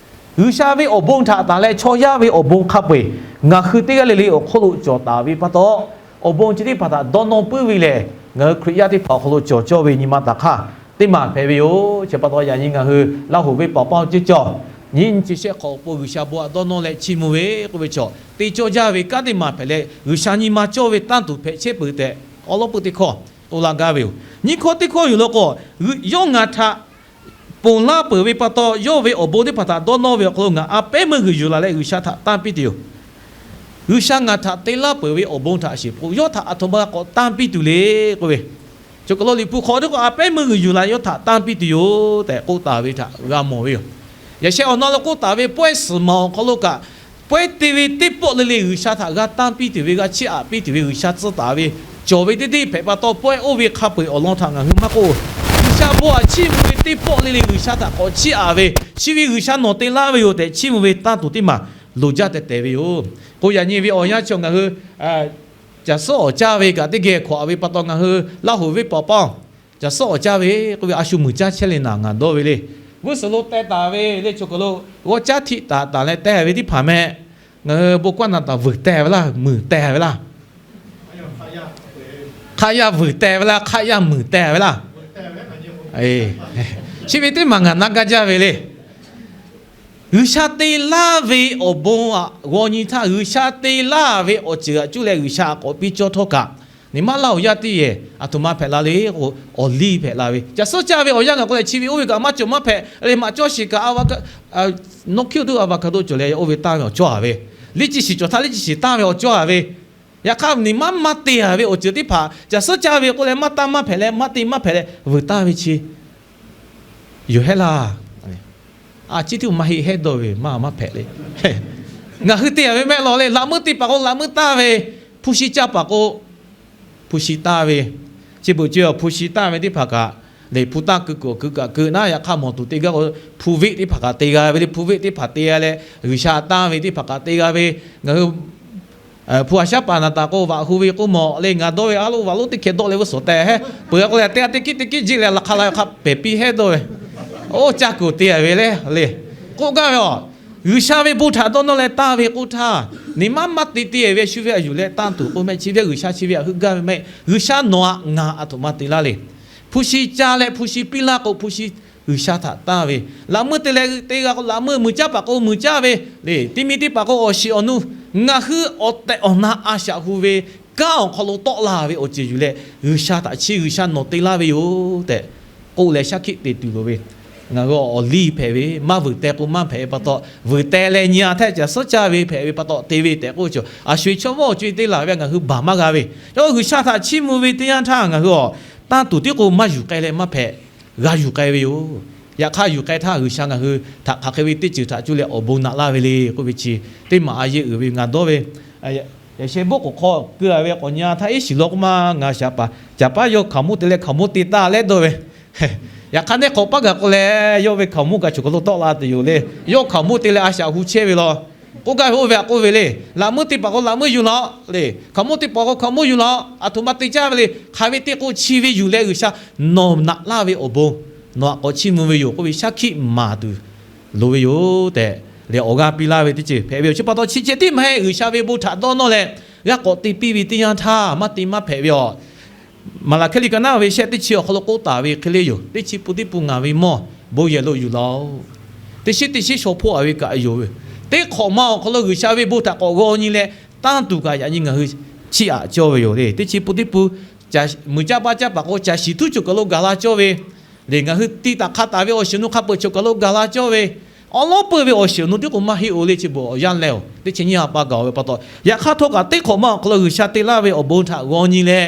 G'uiˬsha ve awˬ bon htaꞈ tanˬ leh chaw yaˇ ve awˬ bon hk'a peu-eˬ ngaˬ hui teˇ g'aˇ le le awˬ hk'oˆ lo cawˬ taˍ ve pa taw, awˬ bon chi teˇ hpaˍ htaꞈ dawˇ nawˇ puiˉ ve lehˬ, ngaˬ hui Hkriꞈ yaˇ teˇ hpaˍ awˬ hk'aw lo cawˬ cawˇ ve nyi ma taˍ hk'aˇ teˇ maˬ hpehꞈ ve yoˬ. Chi pa taw yaꞈ nyi ngaˬ hui Laˇ hoꞈ venˇ paoˍ paˇ oˇ ceˇ cawˬ nyiˇ nyi chi shehˆ hk'awꞈ awˬ pon G'uiˬsha bon htaꞈ dawˇ nawˇ leh chiˇ mvuh ve k'oˆ ve chaw, te cawˇ jaˇ ve kanˉ teˇ maˬ hpehꞈ leh G'uiˬsha nyi ma cawˇ ve tanˇ tuˬ hpehꞈ chehˇ peuˬ tehꞈ awˉ lawˉ peuˇ teˇ hkawˇ k'oˆ laˇ gaˇ ve yoˬ. Nyiˇ hkawˇ teˇ hkawˇ yoˬ law k'o, yawˇ ngaˬ htaꞈ ponˬ laˇ peuˬ ve pa taw, yawˇ ve awˬ bon teˇ hpaˍ htaꞈ dawˇ nawˇ ve awˬ hk'aw lo ngaˬ a pehˉ meuˇ g'uiˬ yuˬ laˬ leh G'uiˬsha htaꞈ tanˇ piˇ tuˬ yoˬ. G'uiˬsha ngaˬ htaꞈ te laˇ peuˬ ve awˬ bon htaꞈ shiˍ k'o, yawˇ htaꞈ aˬ htoꞈ ma k'awꞈ tanˇ piˇ tuˬ le k'oˆ ve, choˬ kaˬ lo Liꞈ hpu hk'aw teˇ hkawˇ a pehˉ meuˇ g'uiˬ yuˬ laˬ yawˇ htaꞈ tanˇ piˇ tuˬ yoˬ tehꞈ k'oˆ taˍ ve htaꞈ g'a mawˬ ve yoˬ. Yaꞈ sheh awˬ na lo k'oˆ taˍ ve pawehˇ suhˍ maˬ awˬ hk'aw lo kaꞈ, pawehˇ te ve teˇ pawˆ le le G'uiˬsha htaꞈ g'a tanˇ piˇ tuˬ ve, g'a chiˇ aꞈ piˇ tuˬ ve G'uiˬsha tcuh taˍ ve cawˬ ve teˇ deˇ hpehꞈ pa taw, pawehˇ oˇ ve hk'a peu-eˬ awˬ lawn htaꞈ ngaˬ hui maˇ k'oˆ, G'uiˬsha bon htaꞈ chiˇ mvuh ve teˇ pawˆ le le G'uiˬsha htaꞈ k'awꞈ chiˇ aꞈ ve, chi ve G'uiˬsha nawˬ te laˇ ve yoˬ tehꞈ chiˇ mvuh ve tanˇ tuˬ teˇ maˬ loˍ jaˇ tehꞈ tehꞈ ve yoˬ. K'o yaꞈ nyi ve awˬ yanˇ chi ngaˬ hui caˬ suhˉ awˬ caˇ ve kaꞈ teˇ geh hkawꞈ ve pa taw, ngaˬ hui Laˇ hoꞈ venˇ paoˍ paˇ caˬ suhˉ awˬ caˇ ve k'oˆ ve a shu muiˬ caˇ chehˇ le naˬ ngaˬ dawˇ ve le. G'uˇ suhˍ lo teh taˍ ve le, choˬ kaˬ lo g'awˇ caˉ htiˆ taˍ taˍ leh teh ve teˇ hpaˍ meh, ngaˬ hui bon kaˇ naˬ taˍ vuiˬ teh ve laˇ, muiˬ teh ve laˇ. Hk'aˆ yaˇ vuiˬ teh ve laˇ, hk'aˆ yaˇ muiˬ teh ve laˇ. Chi ve teˇ maˬ ngaˬ na gaˇ jaˇ ve le. G'uiˬsha te laˇ ve awˬ bon aꞈ g'aw nyi htaˇ, G'uiˬsha te laˇ ve awˬ ceuˬ aꞈ cuˇ leh G'uiˬsha aꞈ k'awꞈ piˇ cawˇ htawˇ kaꞈ, neˇ maˇ laˇ awˬ yanˇ teˇ yehˬ aˬ htoꞈ ma hpehꞈ la le k'o, awˬ liˇ hpehꞈ la ve. Caˬ suhˉ caˇ ve awˬ yanˇ ngaˬ k'oˆ leh chi ve oˇ ve kaꞈ maˇ cawˬ maˇ hpehꞈ le, maꞈ cawˇ shiˍ kaꞈ, a va, a, nawˇ hkiˇ oˇ tuˬ avocado cawˬ leh oˇ ve tanˇ ve awˬ cawˇ a ve, liˇ ciˇ shiˍ cawˬ htaˇ liˇ ciˇ shiˍ tanˇ ve awˬ cawˇ a ve, yaꞈ hk'aˇ neˇ maˇ maˇ te a ve awˬ ceuˬ teˇ hpaˍ caˬ suhˉ caˇ ve k'oˆ leh maˇ tanˇ maˇ hpehꞈ leh maˇ te maˇ hpehꞈ leh vuiˬ tanˇ ve chi yoˬ hehˉ laˇ. A ciˉ tiˉ maˇ heˆ hehˉ dawˇ ve maˇ maˇ hpehꞈ le. Ngaˬ hui te a ve mehˆ law le, laꞈ meuˇ te paˍ k'o laꞈ meuˇ tanˇ ve, hpu shi caˇ paˍ k'o hpu shi tanˇ ve, chi beuꞈ ceh awˬ hpu shi tanˇ ve teˇ hpaˍ kaꞈ, le hpu tanˇ keu kuiˬ awˬ keu kaꞈ keu naˉ, yaꞈ hk'aˇ mawˬ tuˬ te gaˇ k'o, hpu veˆ teˇ hpaˍ kaꞈ te g'a ve le, hpu veˆ teˇ hpaˍ te g'a leh G'uiˬsha tanˇ ve teˇ hpaˍ kaꞈ te g'a ve, ngaˬ hui hpu a shaˉ paˍ naˬ taˍ k'o vaꞈ hu ve k'oˆ mawˬ le, ngaˬ dawˇ ve a loˉ vaꞈ lonˉ teˇ hkeh dawˆ leh vuiˬ suhˍ teh hehˉ peuˬ a k'oˆ leh teˇ g'aˇ teˇ kiˉ teˇ kiˉ jiˆ leh laꞈ hk'a la hk'a pehˬ piˇ hehˉ dawˇ ve, oˇ caˇ kuˬ te a ve le le. K'oˆ gaˇ ve a, G'uiˬsha ve bon htaꞈ dawˇ nawˇ leh tanˇ ve k'oˆ htaˇ, neˇ maˇ maˇ te te ve shu ve aꞈ yuˬ leh tanˇ tuˬ k'oˆ mehˆ chi ve G'uiˬsha chi ve aꞈ heuˆ gaˇ ve mehˆ. G'uiˬsha nawˬ aꞈ ngaˬ aˬ htoꞈ ma te laˇ le. Hpu shi caˇ leh hpu shi piˇ laˇ k'o hpu shi G'uiˬsha htaꞈ tanˇ ve, laꞈ meuˇ te leh te g'a k'o laꞈ meuˇ, muiˬ caˇ paˍ k'o muiˬ caˇ ve le, teˇ miˬ teˇ paˍ k'o awˬ shiˍ awˬ nu, ngaˬ hui awˬ tehˬ awˬ na a shaꞈ hu ve kanˉ awˬ hk'aw lo tawˆ la ve awˬ ceuˬ yuˬ leh G'uiˬsha htaꞈ chi G'uiˬsha nawˬ te laˇ ve yoˬ tehꞈ k'oˆ leh shaˉ hkiˆ te tuˬ loˍ ve. Ngaˬ hui awˬ liˇ hpehꞈ ve, maˇ vuiˬ teh k'o maˇ hpehꞈ ve pa taw, vuiˬ teh leh nyi-a htaˇ caˬ suhˉ caˇ ve hpehꞈ ve pa taw te ve tehꞈ k'oˆ ve chi, a shu ve chaw mawˇ awˬ co-e te laˬ ve ngaˬ hui baˬ maˇ g'a ve. Yawˇ G'uiˬsha htaꞈ chiˇ mvuh ve teˇ yanˇ htaˇ ngaˬ hui awˬ tanˇ tuˬ tiˉ k'o maˇ yuˬ k'ai leh maˇ hpehꞈ, g'a yuˬ k'ai ve yoˬ. Yaꞈ hk'aˇ yuˬ k'ai htaˇ G'uiˬsha ngaˬ hui htaꞈ hk'aˬ hk'e ve teˇ ceuˬ htaꞈ cuˇ leh awˬ bon naꞈ laˇ ve le k'oˆ ve chi, teˇ maˬ a yehˬ uiˍ ve ngaˬ dawˇ ve. Yaꞈ sheh bon k'oˍ hk'aw keu-a ve k'awꞈ nyi-a htaˇ iˉ shiˍ law k'oˆ ma ngaˬ shaˍ paˍ caˍ paˉ yawˇ hkaoˍmonˇ te leh hkaoˍmonˇ te taˇ leh dawˇ ve. Yaꞈ hk'aˇ neˇ hk'awꞈ paˉ gaˬ k'o leh yawˇ ve hkaoˍmonˇ kaꞈ choˬ kaˬ lo tawˆ la tuˬ yoˬ le. Yawˇ hkaoˍmonˇ te leh a shaꞈ hu chehˇ ve law. K'oˆ gaˇ ve oˇ ve htaꞈ k'oˆ ve le. Laꞈ meuˇ te paˍ k'o laꞈ meuˇ yuˬ lawˬ le. Hkaoˍmonˇ te paˍ k'o hkaoˍmonˇ yuˬ lawˬ. Aˬ htoꞈ ma te caˇ ve le. Hk'aˬ ve te k'o chi ve yuˬ leh G'uiˬsha nawˬ naꞈ laˇ ve awˬ bon nawˬ htaꞈ k'awꞈ chiˇ mvuh ve yoˬ k'oˆ ve shaˉ hkiˆ maˍ tuˬ loˍ ve yoˬ tehꞈ leh awˬ g'aˇ piˇ laˇ ve teˇ ceuˬ hpehꞈ ve yoˬ. Chi pa taw chi ceh tiˉ maˇ heˆ, G'uiˬsha ve bon htaꞈ dawˇ nawˇ leh g'a k'awꞈ te piˇ ve teˇ yanˇ htaˇ maˇ te maˇ hpehꞈ ve yoˬ. Maˍlaˍhkiˆ liꞈ ka naˉ ve shehˆ teˇ chi awˬ hk'aw lo k'oˆ taˍ ve hk'e le yoˬ. Teˇ chi pun teˇ pun ngaˬ ve mawˇ bon yehˬ lo yuˬ laˬ-oꞈ. Teˇ shinˉ teˇ shinˉ shaw hpoˆ-a ve kaꞈ yoˬ ve. Teˇ hk'awꞈ ma awˬ hk'aw lo G'uiˬsha ve bon htaꞈ k'awꞈ g'aw nyi leh tanˇ tuˬ kaꞈ yaꞈ nyi ngaˬ hui chiˇ aꞈ cawˇ ve yoˬ le. Teˇ chi pun teˇ pun muiˬ caˇ paˇ caˇ paˍ k'o caˬ shiˍ htuˉ choˬ kaˬ lo gaˬ la cawˇ ve le. Ngaˬ hui ti taˍ hk'a taˍ ve awˬ shiˍ awˬ nu hk'a peuˬ choˬ kaˬ lo gaˬ la cawˇ ve. Awˉ lawˉ peuˇ ve awˬ shiˍ awˬ nu tiˉ k'o maˇ heˆ-oˬ le. Chi beuꞈ awˬ yanˇ leh-oˬ teˇ chi nyiˇ ha pa gaˬ-oˬ ve pa taw, yaꞈ hk'aˇ htawˇ kaꞈ teˇ hk'awꞈ ma awˬ hk'aw lo G'uiˬsha te laˇ ve awˬ bon htaꞈ g'aw nyi leh,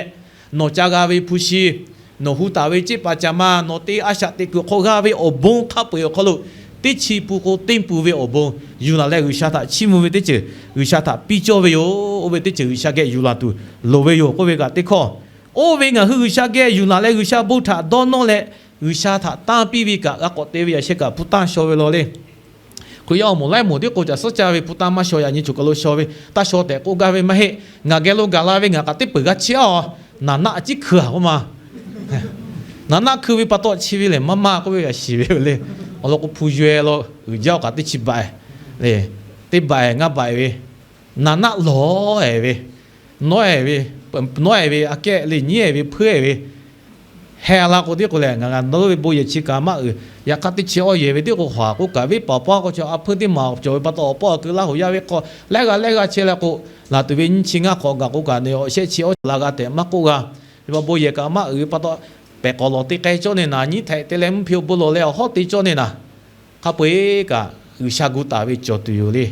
nawˬ ca g'a ve hpu shi, nawˬ hu taˍ ve ceˇ paˍ caˍ ma, nawˬ te a shaꞈ teꞈ kuiˬ hk'aw g'a ve awˬ bon hk'a peu-eˬ awˬ hk'aw lo teˇ chi pun k'o teˇ pun ve awˬ bon yuˬ laˬ leh G'uiˬsha htaꞈ chiˇ mvuh ve teˇ ceuˬ G'uiˬsha htaꞈ piˇ cawˇ ve yoˬ. Oˇ ve teˇ ceuˬ G'uiˬsha geh yuˬ laˬ tuˬ loˍ ve yoˬ k'oˆ ve kaꞈ teˇ hkawˇ. Oˇ ve ngaˬ hui G'uiˬsha geh yuˬ laˬ leh G'uiˬsha bon htaꞈ dawˇ nawˇ leh G'uiˬsha htaꞈ tanˇ piˇ ve kaꞈ g'a k'awꞈ te ve yaꞈ sheh kaꞈ hpu tanˇ shaw ve law le. Hkriꞈ yaˇ awˬ moˍ laiˉ moˍ tiˉ k'o caˬ suhˉ caˇ ve hpu tanˇ maˇ shaw, yaꞈ nyi choˬ kaˬ lo shaw ve. Taˇ shaw tehꞈ k'oˆ gaˇ ve maˇ heˆ. Ngaˬ geh lo gaˬ la ve ngaˬ kaꞈ teˇ peuˬ g'a chiˇ-aˬ. Naˍ naˆ ciˉ hkui-a k'oˆ ma. Naˍ naˆ hkui ve pa taw chi ve lehˬ maˇ maˇ k'oˆ ve g'a shiˍ ve le. Awˬ lawn k'o hpu yaweh law uiˍ jaˇ-oˬ kaꞈ teˇ chi baꞈ-e le. Teˇ baꞈ-e ngaˇ baꞈ-e ve, naˍ naˆ lawˬ-e ve, nawˉ-e ve, nawˉ-e ve aꞈ kehˉ le nyiˉ-e ve hpuiˉ-e ve, heh la k'o tiˉ k'o lehˬ ngaˬ ngaˬ nawˉ ve bon yehˬ chi kaꞈ maˇ uiˍ. Yaꞈ hk'aˇ teˇ chi awˇ yehˬ ve tiˉ k'o haˍ k'oˆ kaꞈ venˇ paˍ paˇ k'o chi a hpuiˇ teˇ maˬ cawˬ ve pa taw awˬ paw awˬ keu Laˇ hoꞈ yaˇ ve hk'aw lehˉ g'a lehˉ g'a chehˇ leh k'o, laˬ tuˬ ve nyiˇ chi ngaˇ hk'awꞈ gaˬ k'o kaꞈ ne awˬ shehˆ chi awˇ la g'a tehꞈ maˇ k'oˆ g'a. Ve pa bon yehˬ kaꞈ maˇ uiˍ ve pa taw, pehˬ k'awꞈ lawˬ te k'ai cawˇ ne naˍ, nyiˉ htehꞈ te leh mvuhˇ hpe awˬ bon lawˬ leh awˬ hawˉ te cawˇ ne naˍ, hk'a peu-eˬ kaꞈ G'uiˬsha gu taˍ ve cawˬ tuˬ yoˬ le.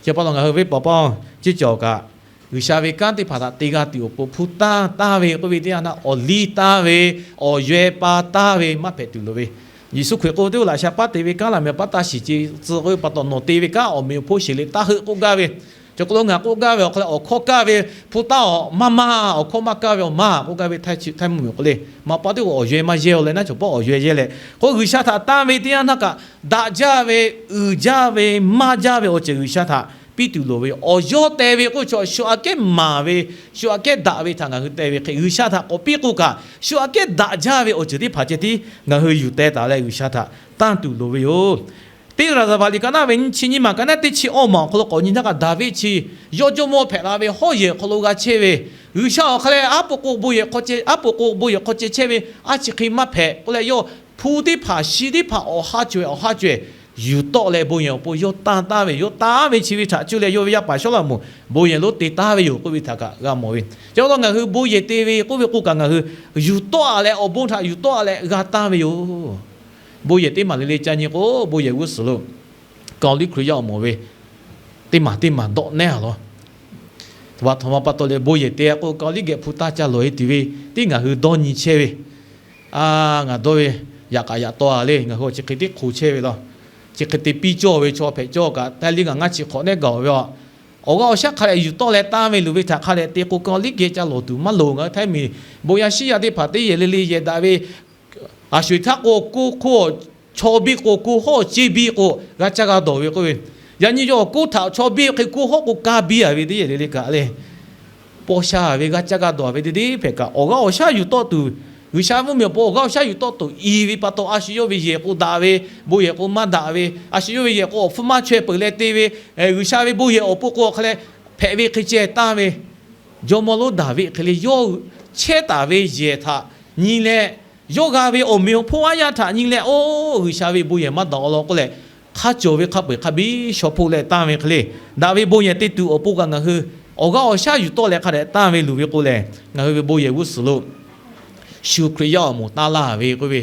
Chi pa taw ngaˬ hui venˇ paˍ paˇ ceˇ cawˬ kaꞈ, G'uiˬsha ve kanˉ teˇ hpaˍ htaꞈ te g'a tuˬ awˬ pon hpu tanˇ tanˇ ve k'oˆ ve teˇ yanˇ htaˇ awˬ liˇ tanˇ ve, awˬ yaweh pa tanˇ ve maˇ hpehꞈ tuˬ loˍ ve. Yeˍsuˆ Hkriꞈ k'oˆ ve teˇ g'aˇ laꞈ sha paˉ te ve kanˉ laꞈ meh paˉ taˇ shiˍ ce tcuh k'oˆ ve pa taw nawˬ te ve kanˉ awˬ meꞈ awˬ hponˇ sheˍ le taˇ heuˆ k'oˆ gaˇ ve. Cawˬ k'o lo ngaˬ k'oˆ gaˇ ve awˬ hk'aw leh awˬ hkawˇ kaˇ ve hpu tanˇ awˬ maˇ maˇ, awˬ hkawˇ maˇ kaˇ ve awˬ maˇ k'oˆ gaˇ ve htaiˇ mvuhˇmiˬ k'o le. Maꞈ paw teˇ k'o awˬ yaweh maˇ yehˇ-oˬ leh naˉ cawˬ pawˆ awˬ yaweh yehˇ leh k'o G'uiˬsha htaꞈ tanˇ ve teˇ yanˇ htaˇ kaꞈ daꞈ jaˇ ve, uiˍ jaˇ ve, maˇ jaˇ ve awˬ ceuˬ G'uiˬsha htaꞈ piˇ tuˬ loˍ ve yoˬ. Awˬ yawˇ te ve k'oˆ chaw shu aꞈ kehˉ maˍ ve, shu aꞈ kehˉ daꞈ ve htaꞈ ngaˬ hui te ve hk'e G'uiˬsha htaꞈ k'awꞈ piˇ k'o kaꞈ shu aꞈ kehˉ daꞈ jaˇ ve awˬ ceuˬ teˇ hpaˍ ceh tiˉ ngaˬ hui yuˬ teh taˍ leh G'uiˬsha htaꞈ tanˇ tuˬ loˍ ve yoˬ. Teˇ Raˍzaˍvaˍ liꞈ ka naˉ ve nyiˇ chi nyiˇ maˬ ka naˉ teˇ chi awˇ maˬ awˬ hk'aw lo k'awꞈ nyi htaˇ kaꞈ Daˍviˆ chi yawˇ jawˇmawˇ hpehꞈ la ve hawˉ yehˬ awˬ hk'aw lo g'a chehˇ ve, G'uiˬsha awˬ hk'a leh aˉ po k'o bon yehˬ hk'aw ceh chehˇ ve a chi hk'e maˇ hpehꞈ k'oˆ leh yawˇ hpu teˇ hpaˍ shi teˇ hpaˍ awˬ haˉ caweh awˬ haˉ caweh yuˬ tawˆ leh bon yehˬ awˬ pon yawˇ tanˇ taˍ ve, yawˇ tanˇ ve chi ve htaꞈ cuˇ leh yawˇ ve yaˇ paˍ Sawˉlaꞈmonˍ bon yehˬ lonˉ te taˍ ve yoˬ k'oˆ ve htaꞈ kaꞈ g'a mawˬ ve. Chi pa taw ngaˬ hui bon yehˬ te ve k'oˆ ve k'o kaꞈ ngaˬ hui yuˬ tawˆ-a leh awˬ bon htaꞈ yuˬ tawˆ-a leh g'a tanˇ ve yoˬ. Bon yehˬ teˇ maˬ le le ca nyi k'o bon yehˬ g'uˇ suhˍ lo Kaoˍliˆ Hkriꞈ yaˇ awˬ moˍ ve teˇ maˬ teˇ maˬ dawˆ nehˉ-a law. Htoꞈ ma pa taw leh bon yehˬ te k'o Kaoˍliˆ geh hpu taˇ ca lawˬ-e tuˬ ve teˇ ngaˬ hui dawˇ nyi chehˇ ve. A, ngaˬ dawˇ ve yaꞈ k'aꞈ yaꞈ taw-a le. Ngaˬ hui awˬ chi hk'e teˇ hk'o chehˇ ve law. Chi hk'e te piˇ cawˇ ve chaw hpehꞈ cawˇ kaꞈ htaiˇ liˇ ngaˬ ngaˇ chi hk'awꞈ nehˉ gaˬ-oˬ ve a. Awˬ g'aˇ awˬ shaˉ hk'a dehꞈ yuˬ tawˆ leh tanˇ ve luˬ ve htaꞈ hk'a dehꞈ te k'o Kaoˍliˆ geh ca lawˬ tuˬ maˇ loˍ. Ngaˬ hui htaiˇ miˬ bon yaˇ shiˉ yaˇ teˇ hpaˍ teˇ yehˬ le le yehˬ daꞈ ve, a sho-eˬ htaˇ k'o ko hk'oˆ chaw biˇ k'o ko hawˉ ceˇ biˇ k'o g'a caˇ g'a dawˬ ve k'oˆ ve, yaꞈ nyi yawˇ awˬ koˇ htaꞈ chaw biˇ hk'e ko hawˉ k'o kaˇ biˇ-a ve teˇ yehˬ le le kaꞈ le. Paw sha ve g'a caˇ g'a dawˬ ve te te hpehꞈ kaꞈ awˬ g'aˇ awˬ shaˉ yuˬ tawˆ tuˬ, G'uiˬsha mvuhˇmiˬ awˬ pon awˬ g'aˇ awˬ shaˉ yuˬ tawˆ tuˬ i ve pa taw a shu yawˇ ve yehˬ k'o daꞈ ve, bon yehˬ k'o maˇ daꞈ ve, a shu yawˇ ve yehˬ k'o awˬ hpfuhˇ maˇ chaweh peuˬ leh te ve, G'uiˬsha ve bon yehˬ awˬ pon k'o awˬ hk'a leh hpehꞈ ve hk'e ceh tanˇ ve, jawˇmawˇ lonˉ Daˍviˆ hk'e le yawˇ chehˇ taˍ ve yehˬ htaꞈ nyi leh, yawˇ g'a ve awˬ meꞈ awˬ hponˇ aˉ yaˇ htaꞈ nyi leh, oˇ G'uiˬsha ve bon yehˬ maˇ daꞈ-a law k'oˆ leh, hk'a cawˬ ve hk'a peu-eˬ hk'a biˇ shaw hpoˆ leh tanˇ ve hk'e le, daꞈ ve bon yehˬ te tuˬ awˬ pon kaꞈ ngaˬ hui awˬ g'aˇ awˬ shaˉ yuˬ tawˆ leh hk'a dehꞈ tanˇ ve luˬ ve k'o lehˬ, ngaˬ hui ve bon yehˬ g'uˇ suhˍ lo shu Hkriꞈ yaˇ awˬ moˍ tanˇ laˇ ve k'oˆ ve,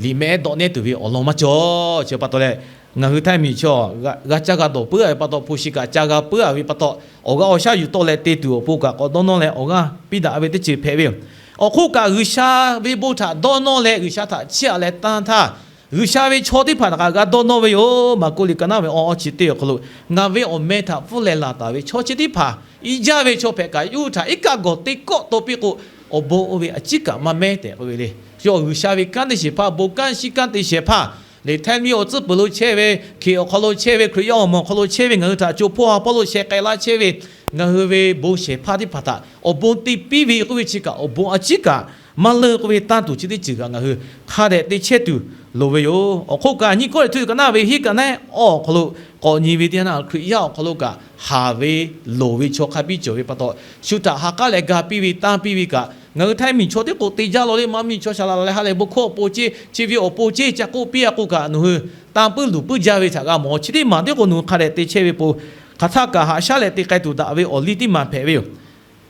liꞈ mehˆ ehˉ dawˆ nehˉ tuˬ ve awˬ lawn maˇ cawˬ. Chi pa taw leh, ngaˬ hui htaiˇ miˬ chaw g'a caˇ g'a dawˬ puiˉ a ve pa taw, hpu shi kaꞈ ca g'a puiˉ a ve pa taw, awˬ g'aˇ awˬ shaˉ yuˬ tawˆ leh te tuˬ awˬ pon kaꞈ k'awꞈ dawˇ nawˇ leh awˬ g'aˇ piˇ daꞈ ve teˇ ceuˬ hpehꞈ ve yoˬ. Awˬ hk'oˆ kaꞈ, G'uiˬsha ve bon htaꞈ dawˇ nawˇ leh G'uiˬsha htaꞈ chiˇ aꞈ leh tanˇ htaˇ, G'uiˬsha ve chaw teˇ hpaˍ htaꞈ kaꞈ g'a dawˇ nawˇ ve yoˬ. Maˍkuˆ liꞈ ka naˉ ve awˇ chi teˇ awˬ hk'aw lo, ngaˬ ve awˬ meh htaꞈ pfuhˇ leh laˬ taˍ ve chaw chi teˇ hpaˍ, iˉ jaˇ ve chaw hpehꞈ kaꞈ, yawˇ hui htaꞈ iˉ kaˆ gawˬ te kawˆ taw piˇ k'o, awˬ bon oˇ ve a ciˉ kaꞈ maˇ mehˉ tehꞈ k'oˆ ve le. Yawˇ G'uiˬsha ve kanˉ te shehˍ hpaˇ, bon kanˉ shiˉ kanˉ te shehˍ hpaˇ, liꞈ htaiˇ miˇ awˬ tcuhˉ peuˬ lo chehˇ ve, hkeꞈ awˬ hk'aw lo chehˇ ve, Hkriꞈ yaˇ awˬ moˍ awˬ hk'aw lo chehˇ ve ngaˬ hui htaꞈ co hpawˇ ha hpawˇ lo sheh k'ai laˇ chehˇ ve, ngaˬ hui ve bon shehˍ hpaˇ teˇ hpaˍ htaꞈ awˬ bon te piˇ ve k'oˆ ve chi kaꞈ, awˬ bon a ciˉ kaꞈ maˇ leuˆ k'oˆ ve tanˇ tuˬ chi teˇ ceuˬ kaꞈ ngaˬ hui hk'a dehꞈ te chehˇ tuˬ loˍ ve yoˬ. Awˬ hk'oˆ kaꞈ, nyiˇ Kawˇrenˍhtuˆ liꞈ ka naˉ ve hiˉ ka naˉ awˬ hk'aw lo k'awꞈ nyi ve teˇ yanˇ, Hkriꞈ yaˇ awˬ hk'aw lo kaꞈ haˍ ve loˍ ve chaw hk'a biˇ cawˬ ve pa taw, shu htaꞈ ha k'aˉ leh ga piˇ ve tanˇ piˇ ve kaꞈ, ngaˬ hui htaiˇ miˬ chaw teˇ k'o te jaˇ law le, maˇ miˬ chaw shaˍ laꞈ leh ha lehˬ bon hkawˇ awˬ pon ceˇ, chi ve awˬ pon ceˇ ca k'oˆ piˇ a k'o kaꞈ, nawˬ hui tanˇ puiˉ luˬ puiˉ jaˇ ve htaꞈ g'a mawˬ. Chi teˇ maˬ teˇ k'o nawˬ hui hk'a dehꞈ te chehˇ ve pon, hk'aˬ htaˇ kaꞈ haꞈ shaˉ leh te k'ai tuˬ daꞈ ve awˬ liˇ teˇ maˬ hpehꞈ ve yoˬ.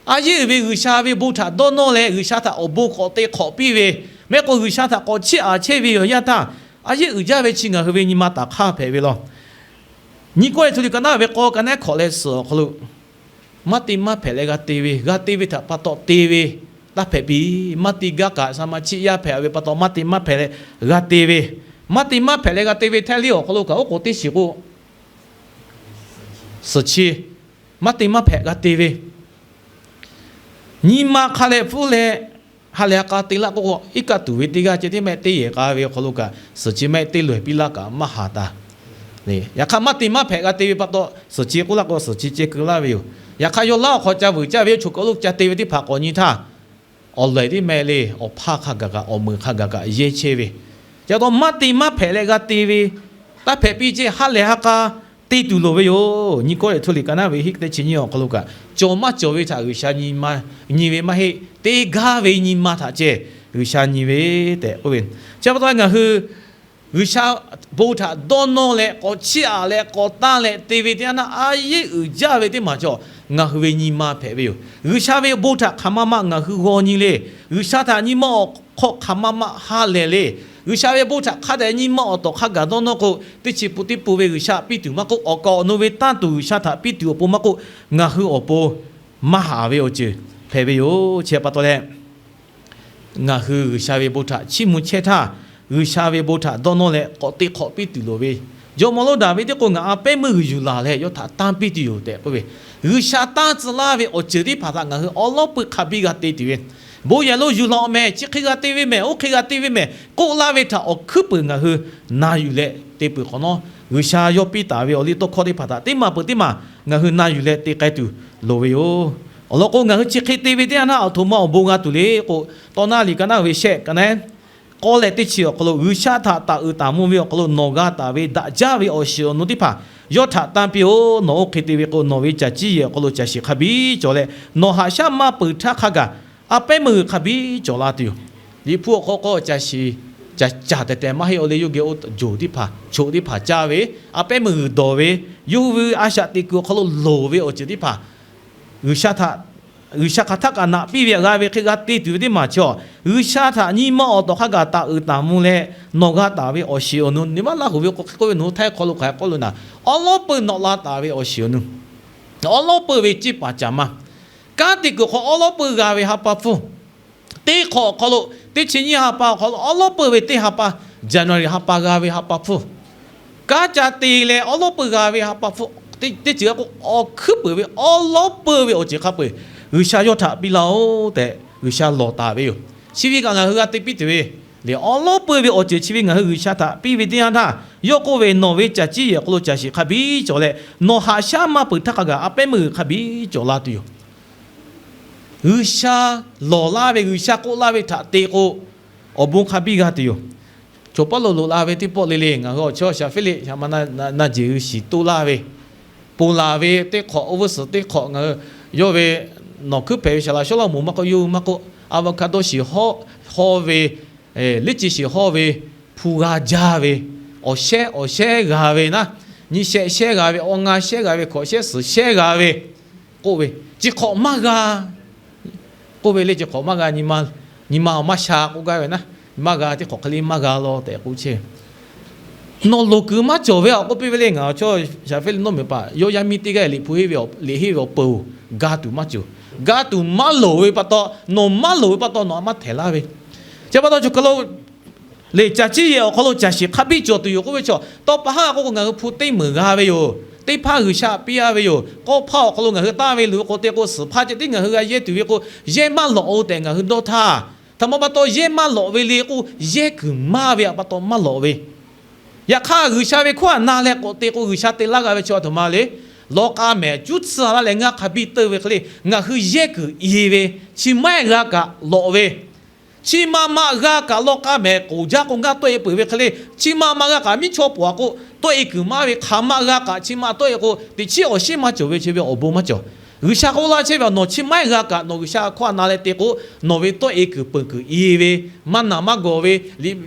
A yehˉ uiˍ ve G'uiˬsha ve bon htaꞈ dawˇ nawˇ leh G'uiˬsha htaꞈ awˬ bon k'awꞈ te hk'awꞈ piˇ ve, mehˆ k'o G'uiˬsha htaꞈ k'awꞈ chiˇ aꞈ chehˇ ve yoˬ. Yaˇ htaˇ, a yehˉ uiˍ jaˇ ve chi ngaˬ hui ve nyi ma taˍ hk'aˇ hpehꞈ ve law. Nyiˇ Kawˇrenˍhtuˆ liꞈ ka naˉ ve k'awˇ ka naˉ hkawꞈ leh suhˍ awˬ hk'aw lo, maˇ te maˇ hpehꞈ leh g'a te ve, g'a te ve htaꞈ pa taw te ve, taˇ hpehꞈ piˇ. Maˇ te gaˇ kaꞈ, saˍmaˍ chiˆ yaˇ hpehꞈ ve pa taw maˇ te maˇ hpehꞈ leh g'a te ve, maˇ te maˇ hpehꞈ leh g'a te ve htaiˇ liˇ awˬ hk'aw lo kaꞈ oˉ k'oˍ teˇ shiˍ k'o, suhˍ chi maˇ te maˇ hpehꞈ g'a te ve, nyi ma hk'a leh pfuhˇ leh ha lehˬ ha k'a te laˇ k'oˆ k'o, iˉ kaˆ tuˬ ve teˇ g'aˇ ceh tiˉ mehˆ teˇ yehˬ k'a ve awˬ hk'aw lo kaꞈ, suhˍ chi mehˆ teˇ loꞈ e piˇ laˇ kaꞈ maˇ haˍ taˍ. Yaꞈ hk'aˇ, maˇ te maˇ hpehꞈ g'a te ve pa taw, suhˍ chi k'oˆ laˇ k'o, suhˍ chi ceh keu laˇ ve yoˬ. Yaꞈ hk'aˇ, yawˇ laˇ awˬ hk'aw ca vuiˬ caˇ ve, yawˇ choˬ kaꞈ lo ca te ve teˇ hpaˍ k'awꞈ nyi htaˇ, awˬ lehˬ tiˉ mehˆ le, awˬ hpaˇ hk'a gaˬ kaꞈ, awˬ meunˍ hk'a gaˬ kaꞈ yehˇ chehˇ ve. Ca taw maˇ te maˇ hpehꞈ leh g'a te ve, taˇ hpehꞈ piˇ ceh ha lehˬ ha k'a te tuˬ loˍ ve yoˬ. Nyiˇ Kawˇrenˍhtuˆ liꞈ ka naˉ ve hiˉ teˇ chi nyiˇ awˬ hk'aw lo kaꞈ, cawˬ maˇ cawˬ ve htaꞈ G'uiˬsha nyi ve maˇ heˆ. Te gaˇ ve nyi ma htaꞈ ceh G'uiˬsha nyi ve tehꞈ k'oˆ ve. Chi pa taw ngaˬ hui G'uiˬsha bon htaꞈ dawˇ nawˇ leh k'awꞈ chiˇ aꞈ leh k'awꞈ tanˇ leh te ve teˇ yanˇ, a yehˉ uiˍ jaˇ ve teˇ maˬ cawˬ ngaˬ hui ve nyi ma hpehꞈ ve yoˬ. G'uiˬsha ve bon htaꞈ hk'aˬ ma ma ngaˬ hui g'aw nyi le. G'uiˬsha htaꞈ nyi ma awˬ hk'aw hk'aˬ ma ma ha lehˬ le. G'uiˬsha ve bon htaꞈ hk'a dehꞈ nyi ma awˬ tawˍ hk'a gaˬ dawˇ nawˇ k'o, teˇ chi pun teˇ pun ve G'uiˬsha piˇ tuˬ maˇ k'oˆ, awˬ kaˍ awˬ nu ve tanˇ tuˬ G'uiˬsha htaꞈ piˇ tuˬ awˬ pon maˇ k'oˆ, ngaˬ hui awˬ pon maˇ haꞈ ve awˬ ceuˬ hpehꞈ ve yoˬ. Chi pa taw leh, ngaˬ hui G'uiˬsha ve bon htaꞈ chiˇ mvuh chehˇ htaˇ, G'uiˬsha ve bon htaꞈ dawˇ nawˇ leh k'awꞈ te hk'awꞈ piˇ tuˬ loˍ ve, jawˇmawˇ lonˉ Daˍviˆ teˇ k'o, ngaˬ a pehˉ meuˇ g'uiˬ yuˬ laˬ leh yawˇ htaꞈ tanˇ piˇ tuˬ yoˬ tehꞈ k'oˆ ve. G'uiˬsha tanˇ tcuh laˇ ve awˬ ceuˬ teˇ hpaˍ htaꞈ ngaˬ hui awˉ lawˉ peuˇ hk'a biˇ g'a te tuˬ ve, bon yehˬ lo yuˬ laˬ mehˍ, chi hk'e g'a te ve mehˍ, oˇ hk'e g'a te ve mehˍ k'oˆ laˇ ve htaꞈ awˬ hkuiˉ peuˬ ngaˬ hui na yuˬ leh te peuˬ hk'awꞈ nawˉ, G'uiˬsha yawˇ piˇ taˍ ve awˬ liˇ tawˇ hkawˇ teˇ hpaˍ htaꞈ teˇ maˬ peuˬ teˇ maˬ ngaˬ hui na yuˬ leh te k'ai tuˬ loˍ ve yoˬ. Awˬ lawn k'o, ngaˬ hui chi hk'e te ve teˇ yanˇ htaˇ, awˬ htoꞈ ma awˬ bon g'a tuˬ le k'o, Tawˇ naˆ liꞈ ka naˆ ve shehˆ ka naˆ k'awˇ leh teˇ chi awˬ hk'aw lo, G'uiˬsha htaꞈ taˍ uiˍ taˍ mvuh ve awˬ hk'aw lo nawˬ g'a taˍ ve daꞈ jaˇ ve awˬ shiˍ awˬ nu teˇ hpaˍ yawˇ htaꞈ tanˇ piˇ-oˬ. Nawˬ oˇ hk'e te ve k'o, nawˬ ve caˬ ciˇ yehˬ awˬ hk'aw lo caˬ shiˍ hk'a biˇ cawˬ leh, nawˬ haꞈ shaˉ maˇ peuˬ htaˇ hk'a gaˬ a pehˉ meuˇ g'uiˬ hk'a biˇ cawˬ la tuˬ yoˬ. Liꞈ hpu awˬ hk'aw k'o, caˬ shiˍ caˬ caˬ tehˬ tehˬ maˇ heˆ, awˬ leh yawˇ geh oˇ joˬ teˇ hpaˍ, choꞈ teˇ hpaˍ caˇ ve, a pehˉ meuˇ g'uiˬ dawˬ ve, yawˇ hui ve a shaꞈ teꞈ kuiˬ awˬ hk'aw lo loˍ ve awˬ ceuˬ teˇ hpaˍ G'uiˬsha htaꞈ, G'uiˬsha hk'aˬ htaˇ kaꞈ naꞈ piˇ ve g'a ve hk'e g'a te tuˬ ve teˇ maˬ chaw, G'uiˬsha htaꞈ nyi ma awˬ tawˍ hk'a gaˬ taˍ uiˍ taˍ mvuh leh nawˬ g'a taˍ ve awˬ shiˍ awˬ nu nyi ma Laˇ huˍ ve k'oˆ ve, nawˬ hui Htaiˇ hk'aw lo hk'aˬ hk'e k'oˆ lo na, awˉ lawˉ peuˇ nawꞈ la taˍ ve awˬ shiˍ awˬ nu, awˉ lawˉ peuˇ ve ceˇ paˍ caˍ ma, kanˉ te kuiˬ hk'aw awˉ lawˉ peuˇ g'a ve ha pa hpfuhˇ, teˇ hk'awꞈ awˬ hk'aw lo, teˇ chi nyiˇ ha pa awˬ hk'aw lo awˉ lawˉ peuˇ ve teˇ ha pa, January ha pa g'a ve ha pa hpfuhˇ, kanˉ ca te leh awˉ lawˉ peuˇ g'a ve ha pa hpfuhˇ, teˇ ceuˬ k'o, awˬ hkuiˉ peuˬ ve awˉ lawˉ peuˇ ve awˬ ceuˬ hk'a peu-eˬ G'uiˬsha yawˇ htaꞈ piˇ laˇ-oˆ tehꞈ G'uiˬsha lawˬ taˍ ve yoˬ. Chi ve kaꞈ ngaˬ hui g'a te piˇ tuˬ ve le. Awˉ lawˉ peuˇ ve awˬ ceuˬ chi ve ngaˬ hui G'uiˬsha htaꞈ piˇ ve teˇ yanˇ htaˇ, yawˇ k'oˆ ve, nawˬ ve caˬ ciˇ yehˬ awˬ hk'aw lo caˬ shiˍ hk'a biˇ cawˬ leh, nawˬ haꞈ shaˉ maˇ peuˬ htaˇ hk'a gaˬ a pehˉ meuˇ g'uiˬ hk'a biˇ cawˬ la tuˬ yoˬ. G'uiˬsha lawˬ laˇ ve, G'uiˬsha k'oˆ laˇ ve htaꞈ te k'o, awˬ bon hk'a biˇ g'a tuˬ yoˬ. Chaw pawˉ lo loꞈ la ve teˇ pawˆ le le, ngaˬ hui awˬ chawˇ shaˍ feˉ le shaˍ ma na jeˬ hui shiˍ toˇ laˇ ve, ponˬ laˬ ve teˇ hk'awꞈ, oˇ vuˇ suhˍ teˇ hk'awꞈ ngaˬ hui yawˇ ve nawˬ hkuiˉ hpehꞈ ve shaˍ laꞈ shawˉ law moˍ maˇ k'oˆ, yawˇ hui maˇ k'oˆ, avocado shiˍ hawˇ ve, liˉ ci shiˍ hawˇ ve, hpu g'a jaˇ ve, awˬ shehˉ awˬ shehˉ g'a ve naˉ, nyiˇ shehˆ shehˉ g'a ve, awˬ ngaˇ shehˉ g'a ve, hkawꞈ shehˉ suhˍ shehˉ g'a ve k'oˆ ve, chi hk'awꞈ maˇ g'a k'oˆ ve le. Chi hk'awꞈ maˇ g'a, nyi ma awˬ maˇ sha k'oˆ gaˇ ve naˉ. Maˇ g'a teˇ hk'awꞈ hk'e le maˇ g'a law tehꞈ k'oˆ chehˇ. Nawˬ loˍ kuiˬ maˇ cawˬ ve a k'oˆ piˇ ve le. Ngaˬ chaw shaˍ fehˇ le nawˇ meuˍ paˍ yawˇ yaˇ miˇ teˇ g'aˇ liꞈ hpu henˇ ve, liꞈ henˇ ve awˬ peuˬ-oˬ, ga tuˬ maˇ cawˬ. Ga tuˬ maˇ loˍ ve pa taw, nawˬ maˇ loˍ ve pa taw nawˬ a maˇ htehꞈ laˇ ve. Chi pa taw chaw hk'aw lo lehˬ, caˬ ciˇ yehˬ awˬ hk'aw lo caˬ shiˍ hk'a biˇ cawˬ tuˬ yoˬ k'oˆ ve chaw, tawˇ pa haˉ k'oˆ k'o ngaˬ hui hpu teˇ meunˍ g'a ve yoˬ. Teˇ hpaˇ G'uiˬsha piˇ-a ve yoˬ. K'awˇ hpaˇ awˬ hk'aw lo ngaˬ hui tanˇ ve luˬ ve k'o te k'o, suhˍ hpaˇ ceh tiˉ ngaˬ hui g'a yehˇ tuˬ ve k'o, yehˇ maˇ lawꞈ-o tehꞈ ngaˬ hui dawˇ htaˇ, htaꞈ ma pa taw yehˇ maˇ lawꞈ ve le k'o, yehˇ kuiˬ maˇ ve a pa taw maˇ lawꞈ ve. Yaꞈ hk'aˇ, G'uiˬsha ve hkawˇ htaꞈ na leh k'awꞈ te k'o, G'uiˬsha te laˇ g'a ve chi a htoꞈ ma le. Lawˇ k'aˇ mehˍ cuˉ tsuhˇ laˇ leh ngaˇ hk'a biˇ teuˆ ve hk'e le, ngaˬ hui yehˇ kuiˬ i ve, chi maˇ heˆ g'a kaꞈ lawꞈ ve, chi ma ma g'a kaꞈ lawˇ k'aˇ mehˍ k'oˍ jaˇ k'o ngaˇ tawˆ-e peuˬ ve hk'e le, chi ma ma g'a kaꞈ miˉ chawˇ pawˍ a k'o tawˆ-e kuiˬ maˇ ve, hk'aˬ ma g'a kaꞈ chi ma tawˆ-e k'o teꞈ chiˉ awˬ shinˉ maˇ cawˬ ve chi ve awˬ bon maˇ cawˬ. G'uiˬsha k'oˆ laˇ chehˇ ve, nawˬ chi maˇ heˆ g'a kaꞈ nawˬ G'uiˬsha hkawˇ htaꞈ na leh te k'o, nawˬ ve tawˆ-e kuiˬ peuˬ kuiˬ i ve, maˇ naˬ maˇ gawˬ ve,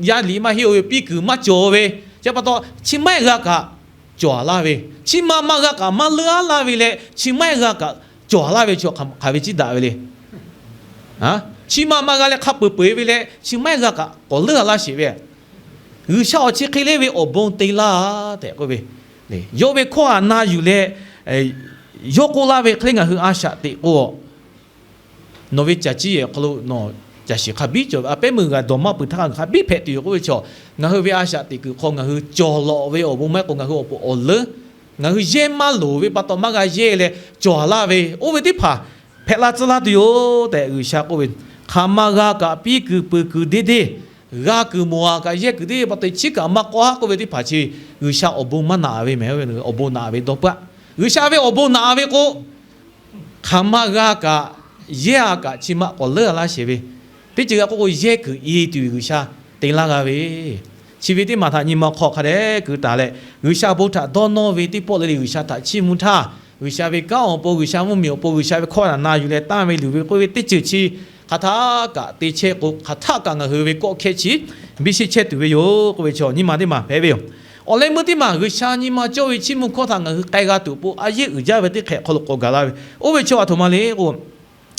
yaˇ liꞈ maˇ henˇ-o ve, piˇ kuiˬ maˇ cawˬ ve, chi pa taw chi maˇ heˆ g'a kaꞈ cawˬ-a laˇ ve, chi ma ma g'a kaꞈ maˇ leuˉ-a laˇ ve leh chi maˇ heˆ g'a kaꞈ cawˬ-a laˇ ve chi hk'aˬ ve ciˉ daꞈ ve le. Chi ma ma g'a leh hk'a peuˬ peuˬ-e ve leh chi maˇ heˆ g'a kaꞈ k'awꞈ leuˉ-a laˇ sheˍ ve, G'uiˬsha awˬ chi hk'e le ve awˬ bon te laˇ tehꞈ k'oˆ ve, yawˇ ve hkawˇ htaꞈ na yuˬ leh yawˇ k'oˆ laˇ ve hk'e le ngaˬ hui a shaꞈ teꞈ k'o, nawˬ ve caˬ ciˇ yehˬ awˬ hk'aw lo nawˬ caˬ shiˍ hk'a biˇ cawˬ ve, a pehˉ meuˇ g'a dawˬ maˇ peuˬ htaˇ hk'a biˇ hpehꞈ tuˬ yoˬ k'oˆ ve chaw, ngaˬ hui ve a shaꞈ teꞈ kuiˬ hk'aw ngaˬ hui cawˬ lawꞈ ve awˬ bon maˇ heˆ k'o ngaˬ hui awˬ pon awˬ leuˉ, ngaˬ hui yehˇ maˇ loˍ ve pa taw maˇ g'a yehˇ leh cawˬ-a laˇ ve, oˇ ve teˇ hpaˍ hpehꞈ la tcuh laˇ tuˬ yoˬ tehꞈ G'uiˬsha k'oˆ ve. Hk'aˬ ma g'a kaꞈ piˇ kuiˬ peuˬ kuiˬ deˇ deˇ, g'a kuiˬ mawˬ-a kaꞈ yehˇ kuiˬ deˇ pa taw chiˉ kaꞈ maˇ k'awꞈ haˉ k'oˆ ve teˇ hpaˍ chi G'uiˬsha awˬ bon maˇ naꞈ ve mehˍ, awˬ bon naꞈ ve dawˇ peuˬ-a. G'uiˬsha ve awˬ bon naꞈ ve k'o, hk'aˬ ma g'a kaꞈ yehˇ-a kaꞈ chi ma k'awꞈ leuˉ-a laˇ sheˍ ve, teˇ ceuˬ g'a k'oˆ k'o yehˇ kuiˬ i tuˬ G'uiˬsha te laˇ g'a ve, chi ve teˇ maˬ htaꞈ nyi ma hk'aw hk'a dehꞈ keu taˍ leh, G'uiˬsha bon htaꞈ dawˇ nawˇ ve teˇ pawˆ le le G'uiˬsha htaꞈ chiˇ mvuh htaˇ, G'uiˬsha ve kanˉ awˬ pon, G'uiˬsha mvuhˇmiˬ awˬ pon, G'uiˬsha ve hkawˇ htaꞈ na yuˬ leh tanˇ ve luˬ ve k'oˆ ve teˇ ceuˬ chi hk'aˬ htaˆ kaꞈ te chehˇ k'o, hk'aˬ htaˆ kaꞈ ngaˬ hui ve kawˆ hkehˇ chi biˇ sheˆ chehˇ tuˬ ve yoˬ k'oˆ ve chaw nyi ma teˇ maˬ hpehꞈ ve yoˬ. Awˬ leh meuˇ teˇ maˬ G'uiˬsha nyi ma cawˇ ve chiˇ mvuh hkawˇ htaꞈ ngaˬ hui k'ai g'a tuˬ awˬ pon a yehˉ uiˍ jaˇ ve teˇ hk'ehꞈ hk'aw lo k'awꞈ gaˬ laˇ ve, oˇ ve chaw a htoꞈ ma le k'o,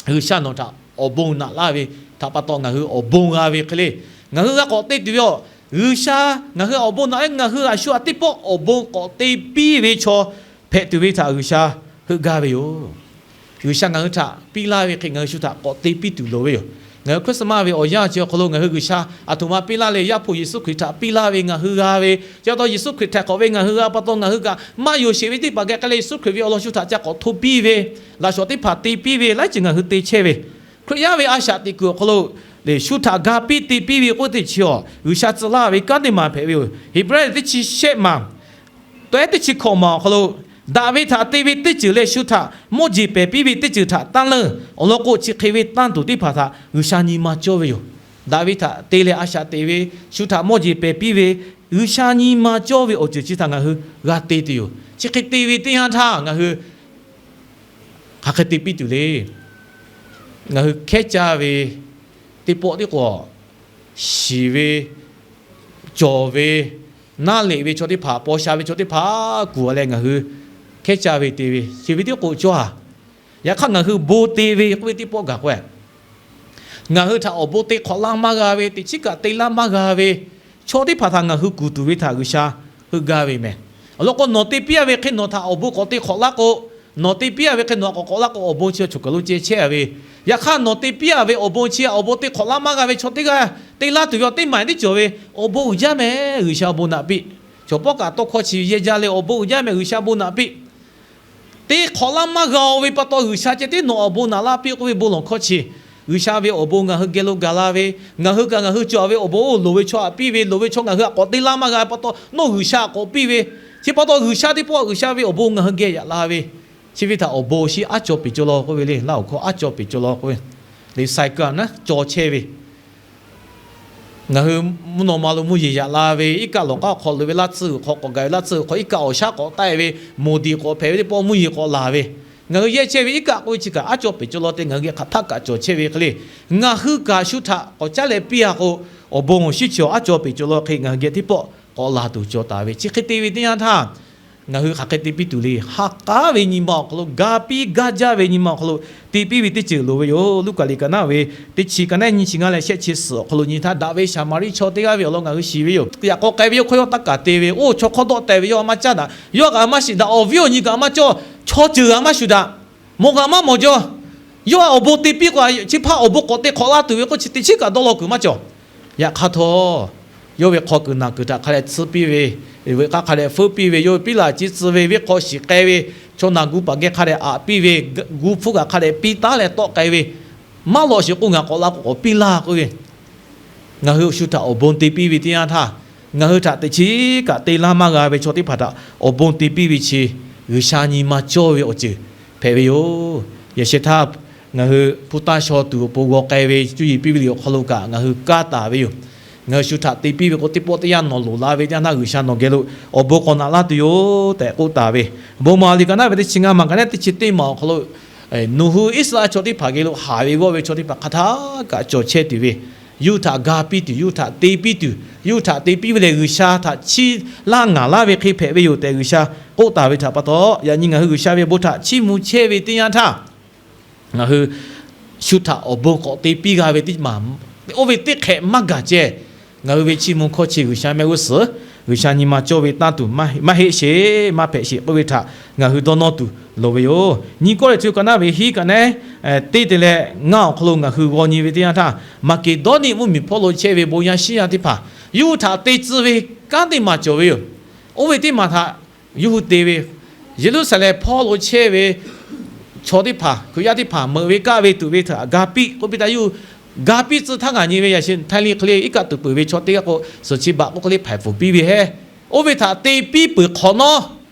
G'uiˬsha nawˬ htaꞈ awˬ bon naꞈ laˇ ve htaꞈ pa taw ngaˬ hui awˬ bon g'a ve hk'e le, ngaˬ hui g'a k'awꞈ te tuˬ ve yoˬ. G'uiˬsha ngaˬ hui awˬ bon naꞈ leh ngaˬ hui a shu a teˇ pawˆ awˬ bon k'awꞈ te piˇ ve chaw hpehꞈ tuˬ ve htaꞈ G'uiˬsha heuˆ gaˇ ve yoˬ. G'uiˬsha ngaˬ hui htaꞈ piˇ laˇ ve hk'e ngaˬ hui shu htaꞈ k'awꞈ te piˇ tuˬ loˍ ve yoˬ. Ngaˬ hui Christmas ve awˬ yanˇ chi awˬ hk'aw lo ngaˬ hui G'uiˬsha a htoꞈ ma piˇ laˇ leh Yaˇ hpu Yeˍsuˆ Hkriꞈ htaꞈ piˇ laˇ ve ngaˬ hui g'a ve, chi pa taw Yeˍsuˆ Hkriꞈ htaiˍ hk'awꞈ ve ngaˬ hui g'a pa taw ngaˬ hui kaꞈ maˇ yonˍ sheˍ ve teˇ hpaˍ geh k'ai leh Yeˍsuˆ Hkriꞈ ve awˬ lawn shu htaꞈ ca k'awꞈ hto piˇ ve, laꞈ shawnˍ teˇ hpaˍ te piˇ ve laiˉ ceuˬ ngaˬ hui te chehˇ ve, Hkriꞈ yaˇ ve a shaꞈ teꞈ kuiˬ awˬ hk'aw lo lehˬ shu htaꞈ ga piˇ te piˇ ve k'oˆ teˇ chi awˬ G'uiˬsha tcuh laˇ ve kanˉ teˇ maˬ hpehꞈ ve yoˬ. Heˍbrehˇ teˇ chi shehˆ maˬ taweh teˇ chi hkawꞈ maˬ awˬ hk'aw lo, daꞈ ve htaꞈ te ve teˇ ceuˬ leh shu htaꞈ mawˇ jeˬ pehˬ piˇ ve teˇ ceuˬ htaꞈ tanˇ leuˇ. Awˬ lawn k'o chi hk'e ve tanˇ tuˬ teˇ hpaˍ htaꞈ G'uiˬsha nyi ma cawˇ ve yoˬ. Daꞈ ve htaꞈ te leh a shaꞈ teꞈ ve, shu htaꞈ mawˇ jeˬ pehˬ piˇ ve, G'uiˬsha nyi ma cawˇ ve awˬ ceuˬ chi htaꞈ ngaˬ hui g'a te tuˬ yoˬ. Chi hk'e te ve teˇ yanˇ htaˇ ngaˬ hui hk'aˬ hk'e te piˇ tuˬ le. Ngaˬ hui hkehˉ caˇ ve teˇ pawˆ tiˉ k'o, shiˍ ve, cawˬ ve, naˇ leꞈ ve chaw teˇ hpaˍ, paw sha ve chaw teˇ hpaˍ kuˬ leh ngaˬ hui hkehˉ caˇ ve te ve chi ve tiˉ k'o cawˇ-a. Yaꞈ hk'aˇ ngaˬ hui bon te ve k'oˆ ve teˇ pawˆ gaˬ k'o, ngaˬ hui htaꞈ awˬ bon te hk'awꞈ laˇ maˇ g'a ve, teꞈ chiˉ kaꞈ te laˇ maˇ g'a ve chaw teˇ hpaˍ htaꞈ ngaˬ hui kuˬ tuˬ ve htaꞈ G'uiˬsha heuˆ gaˇ ve mehˍ. Awˬ lawn k'o nawˬ te piˇ-a ve hk'e nawˬ htaꞈ awˬ bon k'awꞈ te hk'awꞈ laˇ k'o, nawˬ te piˇ-a ve hk'e nawˬ htaꞈ k'awꞈ k'awꞈ laˇ k'o awˬ bon chi a choˬ kaˬ lo ceh chehˇ-a ve. Yaꞈ hk'aˇ nawˬ te piˇ-a ve awˬ bon chi awˬ bon te hk'awꞈ laˇ maˇ g'a ve chaw teˇ g'aˇ te laˇ tuˬ ve awˬ teˇ maˬ teˇ cawˬ ve, awˬ bon uiˍ jaˇ mehˍ G'uiˬsha awˬ bon naꞈ piˇ. Chaw pawˆ kaꞈ tawˇ hkawˇ chi yehˇ jaˇ leh awˬ bon uiˍ jaˇ mehˍ G'uiˬsha bon naꞈ piˇ. Te hk'awꞈ laˇ maˇ g'a-o ve pa taw G'uiˬsha ceh tiˉ nawˬ awˬ bon naꞈ laˇ piˇ k'oˆ ve bon lawˬ hkawˇ chi, G'uiˬsha ve awˬ bon ngaˬ hui geh lo gaˬ la ve, ngaˬ hui kaꞈ ngaˬ hui cawˬ ve awˬ bon oˇ loˍ ve chaw htaꞈ piˇ ve, loˍ ve chaw ngaˬ hui htaꞈ k'awꞈ te laˇ maˇ g'a ve pa taw nawˬ G'uiˬsha htaꞈ k'awꞈ piˇ ve, chi pa taw G'uiˬsha teˇ pawˆ G'uiˬsha ve awˬ bon ngaˬ hui geh yaꞈ la ve, chi ve htaꞈ awˬ bon awˬ shinˉ aˉ caw peˬ cawˬ law k'oˆ ve le. Laˇ awˬ hkawˇ aˉ caw peˬ cawˬ law k'oˆ ve, le cycle naˉ caw chehˇ ve ngaˬ hui mvuhˇ naw ma lo mvuhˇ yeˬ yaꞈ la ve, iˉ kaˆ lawˬ k'aˉ awˬ hk'aw loꞈ ve laˇ tcuh awˬ hk'aw k'awꞈ gaˬ ve, laˇ tcuh awˬ hk'aw iˉ kaˆ awˬ shaˉ k'awꞈ taˆ-e ve, moˍ diˍ k'awꞈ hpehꞈ ve teˇ pawˆ mvuhˇ yeˬ k'awꞈ laˬ ve, ngaˬ hui yehˇ chehˇ ve iˉ kaˆ k'oˆ ve chi kaꞈ aˉ caw peˬ cawˬ law te ngaˬ hui geh hk'aˬ htaˆ kaꞈ cawˬ chehˇ ve hk'e le. Ngaˬ hui kaꞈ shu htaꞈ k'awꞈ caˉ leh piˇ-a k'o, awˬ bon awˬ shinˉ chi aˉ caw peˬ cawˬ law hk'e ngaˬ hui geh teˇ pawˆ k'awꞈ laˬ tuˬ cawˬ taˍ ve chi hk'e te ve teˇ yanˇ htaˇ Ngaˬ hui hk'aˬ hk'e te piˇ tuˬ le. Ha k'aˉ ve nyi ma awˬ hk'aw lo, ga piˇ gaˇ jaˇ ve nyi ma awˬ hk'aw lo te piˇ ve teˇ ceuˬ loˍ ve yoˬ. Luˉkaꞈ liꞈ ka naˉ ve teˇ chi ka naˉ nyiˇ chi ngaˇ leh shehˆ chi suhˍ awˬ hk'aw lo nyi htaˇ, daꞈ ve Saˍmaˍriˆ chaw teˇ g'aˇ ve awˬ lawn ngaˬ hui shiˍ ve yoˬ. Yaꞈ k'aw k'ai ve yawˇ hkawˇ yawˇ taˇ kaˍ te ve, oˇ chaw hk'awˇ dawˆ tehˬ ve yawˇ a maˇ caˇ daꞈ, yawˇ kaꞈ a maˇ shiˍ daꞈ, awˬ viˉ awˬ nyi kaꞈ a maˇ cawˇ, chaw ceuˬ a maˇ shuˍ daꞈ, mawˬ kaꞈ maˇ mawˬ jaw, yawˇ a awˬ bon te piˇ k'o, chi hpaˇ awˬ bon k'awꞈ te hk'awꞈ laˇ tuˬ ve k'o, chi teˇ chiˉ kaꞈ dawˇ law kuiˬ maˇ cawˬ. Yaꞈ hk'aˇ htawˇ, yawˇ ve hk'aw kuiˬ naˬ kuiˬ htaꞈ hk'a dehꞈ tsuhˇ piˇ ve, ve k'aˇ hk'a dehꞈ feuˉ piˇ ve, yawˇ ve piˉ laˬ ciˇ tcuh ve, venˇ hk'aw shiˍ k'ai ve, chaw naˬ gu paˍ geh hk'a dehꞈ aꞈ piˇ ve, gu hpfuhˇ kaꞈ hk'a dehꞈ piˇ taˉ leh tawˆ k'ai ve, maˇ lawꞈ shiˍ k'o ngaˬ k'awꞈ la k'o k'awꞈ piˇ laˇ k'oˆ ve, ngaˬ hui shu htaꞈ awˬ bon te piˇ ve teˇ yanˇ htaˇ, ngaˬ hui htaꞈ teꞈ chiˉ kaꞈ te laˇ maˇ g'a ve chaw teˇ hpaˍ htaꞈ awˬ bon te piˇ ve chi G'uiˬsha nyi ma cawˇ ve awˬ ceuˬ hpehꞈ ve yoˬ. Yaꞈ sheh htaˇ, ngaˬ hui hpu taˇ shaw tuˬ awˬ pon g'aw k'ai ve cuˇ yiˍ piˇ ve liꞈ awˬ hk'aw lo kaꞈ ngaˬ hui kaˇ taˍ ve yoˬ. Ngaˬ hui shu htaꞈ te piˇ ve k'o, teˇ pawˆ teˇ yanˇ nawˬ loˍ la ve teˇ yanˇ htaˇ, G'uiˬsha nawˬ geh lo awˬ bon k'awꞈ naꞈ laˇ tuˬ yoˬ tehꞈ k'oˆ taˍ ve. Bon maˍ liꞈ ka naˉ ve teˇ chi ngaˇ maˬ ka naˉ teˇ chi teˇ maˬ awˬ hk'aw lo, Noˍhu Iˉsaˍreˍlaˆ chaw teˇ hpaˍ geh lo haˍ ve g'awˇ ve chaw teˇ hpaˍ hk'a htaˇ kaꞈ cawˬ chehˇ tuˬ ve, yawˇ hui htaꞈ ga piˇ tuˬ, yawˇ hui htaꞈ te piˇ tuˬ, yawˇ hui htaꞈ te piˇ ve lehˬ, G'uiˬsha htaꞈ chiˇ laˇ ngaˬ laˇ ve hk'e hpehꞈ ve yoˬ tehꞈ G'uiˬsha k'oˆ taˍ ve htaꞈ pa taw, yaꞈ nyi ngaˬ hui G'uiˬsha ve awˬ bon htaꞈ chiˇ mvuh chehˇ ve teˇ yanˇ htaˇ, ngaˬ hui shu htaꞈ awˬ bon k'awꞈ te piˇ g'a ve teˇ maˬ, oˇ ve teˇ hk'ehꞈ maˇ gaˬ ceh, ngaˬ hui ve chiˇ mvuh hkawˇ chi G'uiˬsha mehˆ g'uˇ suhˍ, G'uiˬsha nyi ma cawˇ ve tanˇ tuˬ maˇ heˆ sheˍ, maˇ hpehꞈ sheˍ k'oˆ ve htaꞈ ngaˬ hui dawˇ nawˇ tuˬ loˍ ve yoˬ. Nyi Kawˇrenˍhtuˆ ka naˉ ve hiˉ ka naˉ teˇ te leh ngaˇ awˬ hk'aw lo ngaˬ hui g'aw nyi ve teˇ yanˇ htaˇ, Maˍkeˍdawˇniˆ mvuhˇmiˬ hpawˇ lo chehˇ ve bon yaˇ shinˉ yaˇ teˇ hpaˍ yawˇ hui htaꞈ te tcuh ve kanˉ teˇ maˬ cawˬ ve yoˬ. Oˇ ve teˇ maˬ htaꞈ yawˇ hui te ve, Yeˍruˆsaˍlehnˍ hpawˇ lo chehˇ ve chaw teˇ hpaˍ, Hkriꞈ yaˇ teˇ hpaˍ meuꞈ ve kaˆ ve tuꞈ ve htaꞈ ga piˇ k'oˆ piˇ htaˇ, yawˇ hui ga piˇ tcuh htaˇ ngaˬ nyi ve yaꞈ shi Htaiˇ liˇ hk'e le iˉ kaˆ tuˬ peuˬ ve chaw teˇ g'aˇ k'o, suhˍ chi baꞈ k'oˆ hk'e le hpaiˍ pfuhˍ piˇ ve hehˉ. Oˇ ve htaꞈ te piˇ peuˬ hk'awꞈ nawˉ,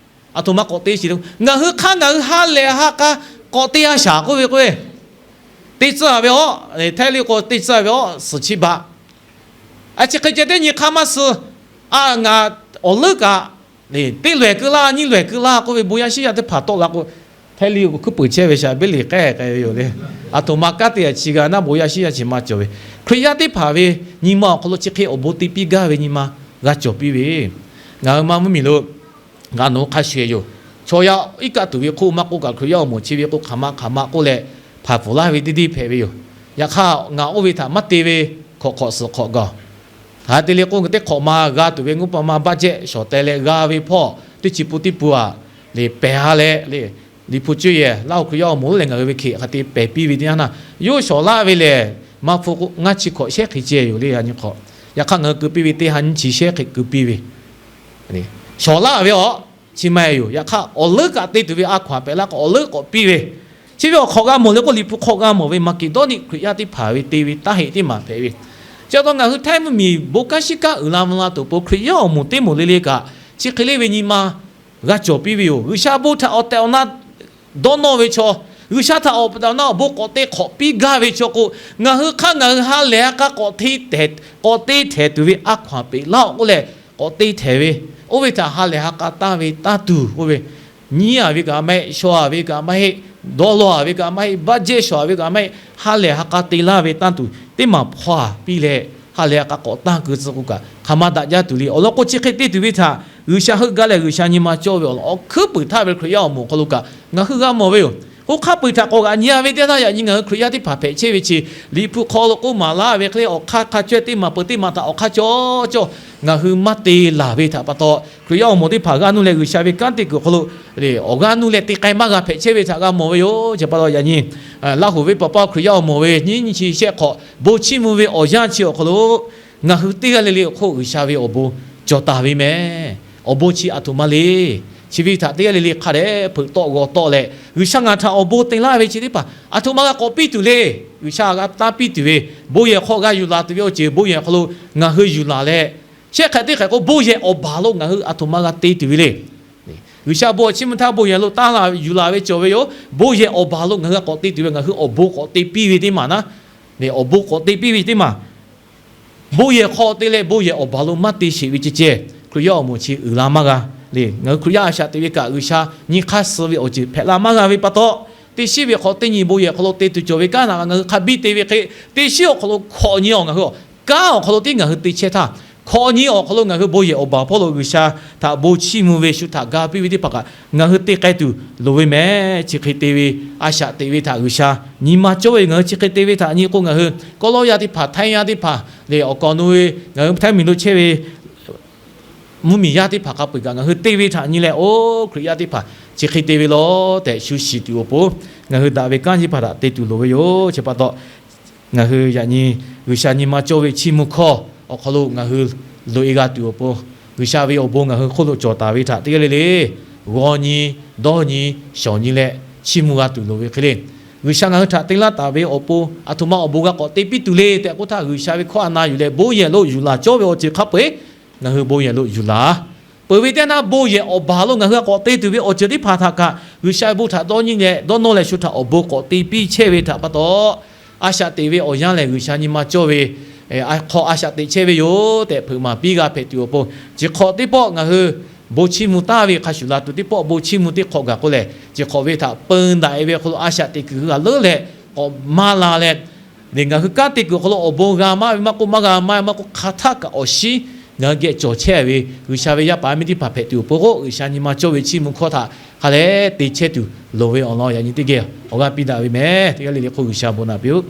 aˬ htoꞈ ma k'awꞈ te sheˍ le. Ngaˬ hui hk'aˇ ngaˬ hui ha lehˬ ha k'a k'awꞈ te a shaˍ k'oˆ ve k'o, te tcuh a ve aˬ, Htaiˇ liˇ k'o te tcuh a ve aˬ, suhˍ chi baꞈ. A chi hk'e ceh teˇ nyi hk'aˇ maˇ suh, a ngaˬ awˬ leuˉ kaꞈ teˇ lawehˬ keu laˇ, nyiˇ lawehˬ keu laˇ k'oˆ ve bon yaˇ shinˉ yaˇ teˇ hpaˍ tawˆ la k'o, Htaiˇ liˇ k'o hkuiˉ peuˬ chehˇ ve shaˍ, beˇ liꞈ k'ehˉ k'ai ve yoˬ le. Aˬ htoꞈ ma kanˉ te a chi g'a naˉ, bon yaˇ shinˉ yaˇ chi maˇ cawˬ ve. Hkriꞈ yaˇ teˇ hpaˍ ve nyi ma awˬ hk'aw lo chi hk'e awˬ bon te piˇ gaˇ ve nyi ma g'a cawˬ piˇ ve, ngaˬ hui ma mvuhˇmiˬ lo g'a nawˬ hk'a shuˍ e yoˬ. Chaw yaˇ iˉ kaˆ tuˬ ve hk'oˆ maˇ k'oˆ kaꞈ, Hkriꞈ yaˇ awˬ moˍ chi ve k'o hk'aˬ ma hk'aˬ ma k'oˆ leh hpaiˍ pfuhˍ laˇ ve teˇ deˇ hpehꞈ ve yoˬ. Yaꞈ hk'aˇ ngaˬ oˇ ve htaꞈ maˇ te ve hkawꞈ hkawꞈ suhˍ hk'awꞈ gaˬ hk'a te le k'o, teˇ hk'awꞈ ma g'a tuˬ ve mvuhˇ pa ma budget shawˍ teh leh g'a ve hpawˇ teˇ chi pun teˇ pun aꞈ, le pehˬ ha leh le, Liꞈ hpu cuˇ yehˬ Laˇ huˍ Hkriꞈ yaˇ awˬ moˍ lehˬ ngaˬ hui ve hk'e hk'a te pehˬ piˇ ve teˇ yanˇ htaˇ, yawˇ shawˍ laˇ ve lehˬ, maˇ hpu k'o ngaˇ chi hkawꞈ shehˉ hk'e ceh yoˬ le. Yaꞈ nyi hk'awꞈ, yaꞈ hk'aˇ ngaˬ hui keu piˇ ve teˇ ha nyiˇ chi shehˉ hk'e keu piˇ ve shawˍ laˇ ve aˬ, chi ma yoˬ. Yaꞈ hk'aˇ awˬ leuˉ kaꞈ te tuˬ ve a hkaw-anˬ pehꞈ laˇ k'o, awˬ leuˉ k'awꞈ piˇ ve. Chi ve awˬ hk'awꞈ g'a mawˬ le k'o, Liꞈ hpu hk'aw g'a mawˬ ve Maˍkeˍdawˇniˆ Hkriꞈ yaˇ teˇ hpaˍ ve te ve taˇ heˆ teˇ maˬ hpehꞈ ve. Chi pa taw ngaˬ hui Htaiˇ mvuhˇmiˬ bon kanˉ shiˉ kanˉ uiˍ la mvuh la tuˬ awˬ pon Hkriꞈ yaˇ awˬ moˍ teˇ moˍ le le kaꞈ, chi hk'e le ve nyi ma g'a cawˬ piˇ ve yoˬ. G'uiˬsha bon htaꞈ awˬ tehˬ awˬ na dawˇ nawˇ ve chaw, G'uiˬsha htaꞈ awˬ tehˬ awˬ na awˬ bon k'awꞈ te hk'awꞈ piˇ gaˇ ve chaw k'o, ngaˬ hui hk'aˇ ngaˬ hui ha lehˬ ha k'a k'awꞈ te tehˬ, k'awꞈ te htehꞈ tuˬ ve a hkaw-anˬ pehꞈ laˇ-oˆ k'oˆ leh k'awꞈ te htehꞈ ve, oˇ ve htaꞈ ha lehˬ ha k'a taˇ ve tanˇ tuˬ k'oˆ ve, nyiˉ-a ve kaꞈ maˇ heˆ, shaw-a ve kaꞈ maˇ heˆ, dawˇ law-a ve kaꞈ maˇ heˆ, budget shawˍ-a ve kaꞈ maˇ heˆ, ha lehˬ ha k'a te laˇ ve tanˇ tuˬ teˇ maˬ hpaw-a piˇ leh, ha lehˬ ha k'a k'awꞈ tanˇ keu tcuh k'o kaꞈ, hk'aˬ ma daꞈ jaˇ tuˬ le. Awˬ lawn k'o, chi hk'e te tuˬ ve htaꞈ G'uiˬsha heuˆ gaˇ leh G'uiˬsha nyi ma cawˇ ve awˬ lawn awˬ hkuiˉ puiˍ htaˇ ve Hkriꞈ yaˇ awˬ moˍ awˬ hk'aw lo kaꞈ ngaˬ hui g'a mawˬ ve yoˬ. K'o hk'a peu-eˬ htaꞈ k'awꞈ g'aꞈ nyi-a ve teˇ yanˇ htaˇ, yaꞈ nyi ngaˬ hui Hkriꞈ yaˇ teˇ hpaˍ hpehꞈ chehˇ ve chi, Liꞈ hpu hk'aw lo k'oˆ maˍ laˇ ve hk'e le, awˬ hk'aˇ hk'a cawehˇ teˇ maˬ peuˬ teˇ maˬ htaꞈ awˬ hk'aˇ cawˇ cawˇ ngaˬ hui maˇ te laˬ ve htaꞈ pa taw, Hkriꞈ yaˇ awˬ moˍ teˇ hpaˍ g'a nuˇ leh G'uiˬsha ve kanˉ te kuiˬ awˬ hk'aw lo awˬ g'aˇ nuˇ leh te k'ai maˇ g'a hpehꞈ chehˇ ve htaꞈ g'a mawˬ ve yoˬ. Chi pa taw yaꞈ nyi Laˇ huˍ venˇ paˍ paˇ Hkriꞈ yaˇ awˬ moˍ ve nyiˉ nyiˇ chi shehˆ hk'awꞈ bon chiˇ mvuh ve awˬ yanˇ chi awˬ hk'aw lo ngaˬ hui teˇ g'aˇ le le awˬ hk'oˆ G'uiˬsha ve awˬ bon cawˬ taˍ ve mehˍ. Awˬ bon chi aˬ htoꞈ ma le. Chi ve htaꞈ teˇ g'aˇ le le hk'a dehꞈ hpeuꞈ tawˆ g'aw tawˆ leh, G'uiˬsha ngaˬ htaꞈ awˬ bon te laˇ ve chi teˇ hpaˍ aˬ htoꞈ ma g'a k'awꞈ piˇ tuˬ le. G'uiˬsha g'a tanˇ piˇ tuˬ ve, bon yehˬ hk'aw g'a yuˬ laˬ tuˬ ve awˬ ceuˬ bon yehˬ hk'aw lo ngaˬ hui yuˬ laˬ leh, shehˆ hk'e teˇ hk'e k'o bon yehˬ awˬ baˬ lo ngaˬ hui aˬ htoꞈ ma g'a te tuˬ ve le. G'uiˬsha bon awˬ chiˇ mvuh htaˇ bon yehˬ lo tanˇ la yuˬ laˬ ve cawˬ ve yoˬ. Bon yehˬ awˬ baˬ lo ngaˬ hui k'awꞈ te tuˬ ve, ngaˬ hui awˬ bon k'awꞈ te piˇ ve teˇ maˬ naˉ, awˬ bon k'awꞈ te piˇ ve teˇ maˬ, bon yehˬ hk'aw te leh bon yehˬ awˬ baˬ lo maˇ te sheˍ ve ceh ceh, Hkriꞈ yaˇ awˬ moˍ chi uiˍ la maˇ g'a le. Ngaˬ hui Hkriꞈ yaˇ a shaꞈ teꞈ ve kaꞈ G'uiˬsha nyi hk'aˇ suh ve awˬ ceuˬ hpehꞈ la maˇ g'a ve pa taw, teˇ shiˉ ve hk'aw teˇ nyi bon yehˬ hk'aw lo te tuˬ cawˬ ve kanˉ naꞈ ngaˬ hui hk'a biˇ te ve hk'e, teˇ shiˉ awˬ hk'aw lo hkawꞈ nyi awˬ ngaˬ hui kanˉ awˬ hk'aw lo tiˉ ngaˬ hui te chehˇ htaˇ, hkawꞈ nyi awˬ hk'aw lo ngaˬ hui bon yehˬ awˬ baˬ hpawˇ lo G'uiˬsha htaꞈ bon chiˇ mvuh ve shu htaꞈ ga piˇ ve teˇ hpaˍ kaꞈ ngaˬ hui te k'ai tuˬ loˍ ve mehˍ. Chi hk'e te ve a shaꞈ teꞈ ve htaꞈ G'uiˬsha nyi ma cawˇ ve, ngaˬ hui chi hk'e te ve htaꞈ nyi k'o, ngaˬ hui kawˇ lawˇ yaˇ teˇ hpaˍ, htaiˇ yaˇ teˇ hpaˍ lehˬ, awˬ kaˍ awˬ nu ve ngaˬ hui htaiˇ miˬ lo chehˇ ve mvuhˇmiˬ yaˇ teˇ hpaˍ hk'a peu-eˬ kaꞈ ngaˬ hui te ve htaꞈ nyi leh, oˇ Hkriꞈ yaˇ teˇ hpaˍ chi hk'e te ve law tehꞈ shu shiˍ tuˬ awˬ pon, ngaˬ hui daꞈ ve kanˉ teˇ hpaˍ htaꞈ te tuˬ loˍ ve yoˬ. Chi pa taw, ngaˬ hui yaꞈ nyi G'uiˬsha nyi ma cawˇ ve chiˇ mvuh hkawˇ awˬ hk'aw lo ngaˬ hui loꞈ-e g'a tuˬ awˬ pon, G'uiˬsha ve awˬ bon ngaˬ hui hk'oˆ lo cawˬ taˍ ve htaꞈ teˇ g'aˇ le le g'aw nyi, dawˇ nyi, shawˍ nyi leh chiˇ mvuh g'a tuˬ loˍ ve hk'e le. G'uiˬsha ngaˬ hui htaꞈ te laˇ taˍ ve awˬ pon, aˬ htoꞈ ma awˬ bon g'a k'awꞈ te piˇ tuˬ le tehꞈ k'oˆ htaˇ, G'uiˬsha ve hkawˇ a na yuˬ leh bon yehˬ lo yuˬ laˬ cawˇ ve awˬ ceuˬ hk'a peu-eˬ ngaˬ hui bon yehˬ lo yuˬ laˬ. Peuˬ ve teˇ naˇ bon yehˬ awˬ baˬ lo ngaˬ hui a k'awꞈ te tuˬ ve awˬ ceuˬ teˇ hpaˍ htaꞈ kaꞈ G'uiˬsha ve bon htaꞈ dawˇ nyi leh dawˇ nawˇ leh shu htaꞈ awˬ bon k'awꞈ te piˇ chehˇ ve htaꞈ pa taw, a shaꞈ teꞈ ve awˬ yanˇ lehˬ G'uiˬsha nyi ma cawˇ ve hk'aw a shaꞈ teꞈ chehˇ ve yoˬ tehꞈ hpeuꞈ maˍ piˇ g'a hpehꞈ tuˬ awˬ pon, chi hk'awꞈ teˇ pawˆ ngaˬ hui bon chiˇ mvuh taˍ ve hk'a shuˍ la tuˬ teˇ pawˆ bon chiˇ mvuh teˇ hk'awꞈ gaˬ k'o lehˬ, chi hk'awꞈ ve htaꞈ peun daꞈ-e ve awˬ hk'aw lo a shaꞈ teꞈ kuiˬ hui g'a leuˉ leh k'awꞈ maˇ la leh, lehˬ ngaˬ hui kanˉ te kuiˬ awˬ hk'aw lo awˬ bon g'a maˇ ve maˇ k'oˆ, maˇ g'a maˇ ve maˇ k'oˆ, hk'aˬ htaˆ kaꞈ awˬ shinˉ ngaˬ hui geh cawˬ chehˇ ve G'uiˬsha ve yaˇ paˍ yaˇ miˇ teˇ hpaˍ hpehꞈ tuˬ awˬ pon k'o, G'uiˬsha nyi ma cawˇ ve chiˇ mvuh hkawˇ htaꞈ hk'a leh te chehˇ tuˬ loˍ ve awˬ lawn yaꞈ nyi teˇ geh awˬ g'aˇ piˇ daꞈ ve mehˍ. Teˇ g'aˇ le le hk'oˆ G'uiˬsha bon naꞈ piˇ-oˆ.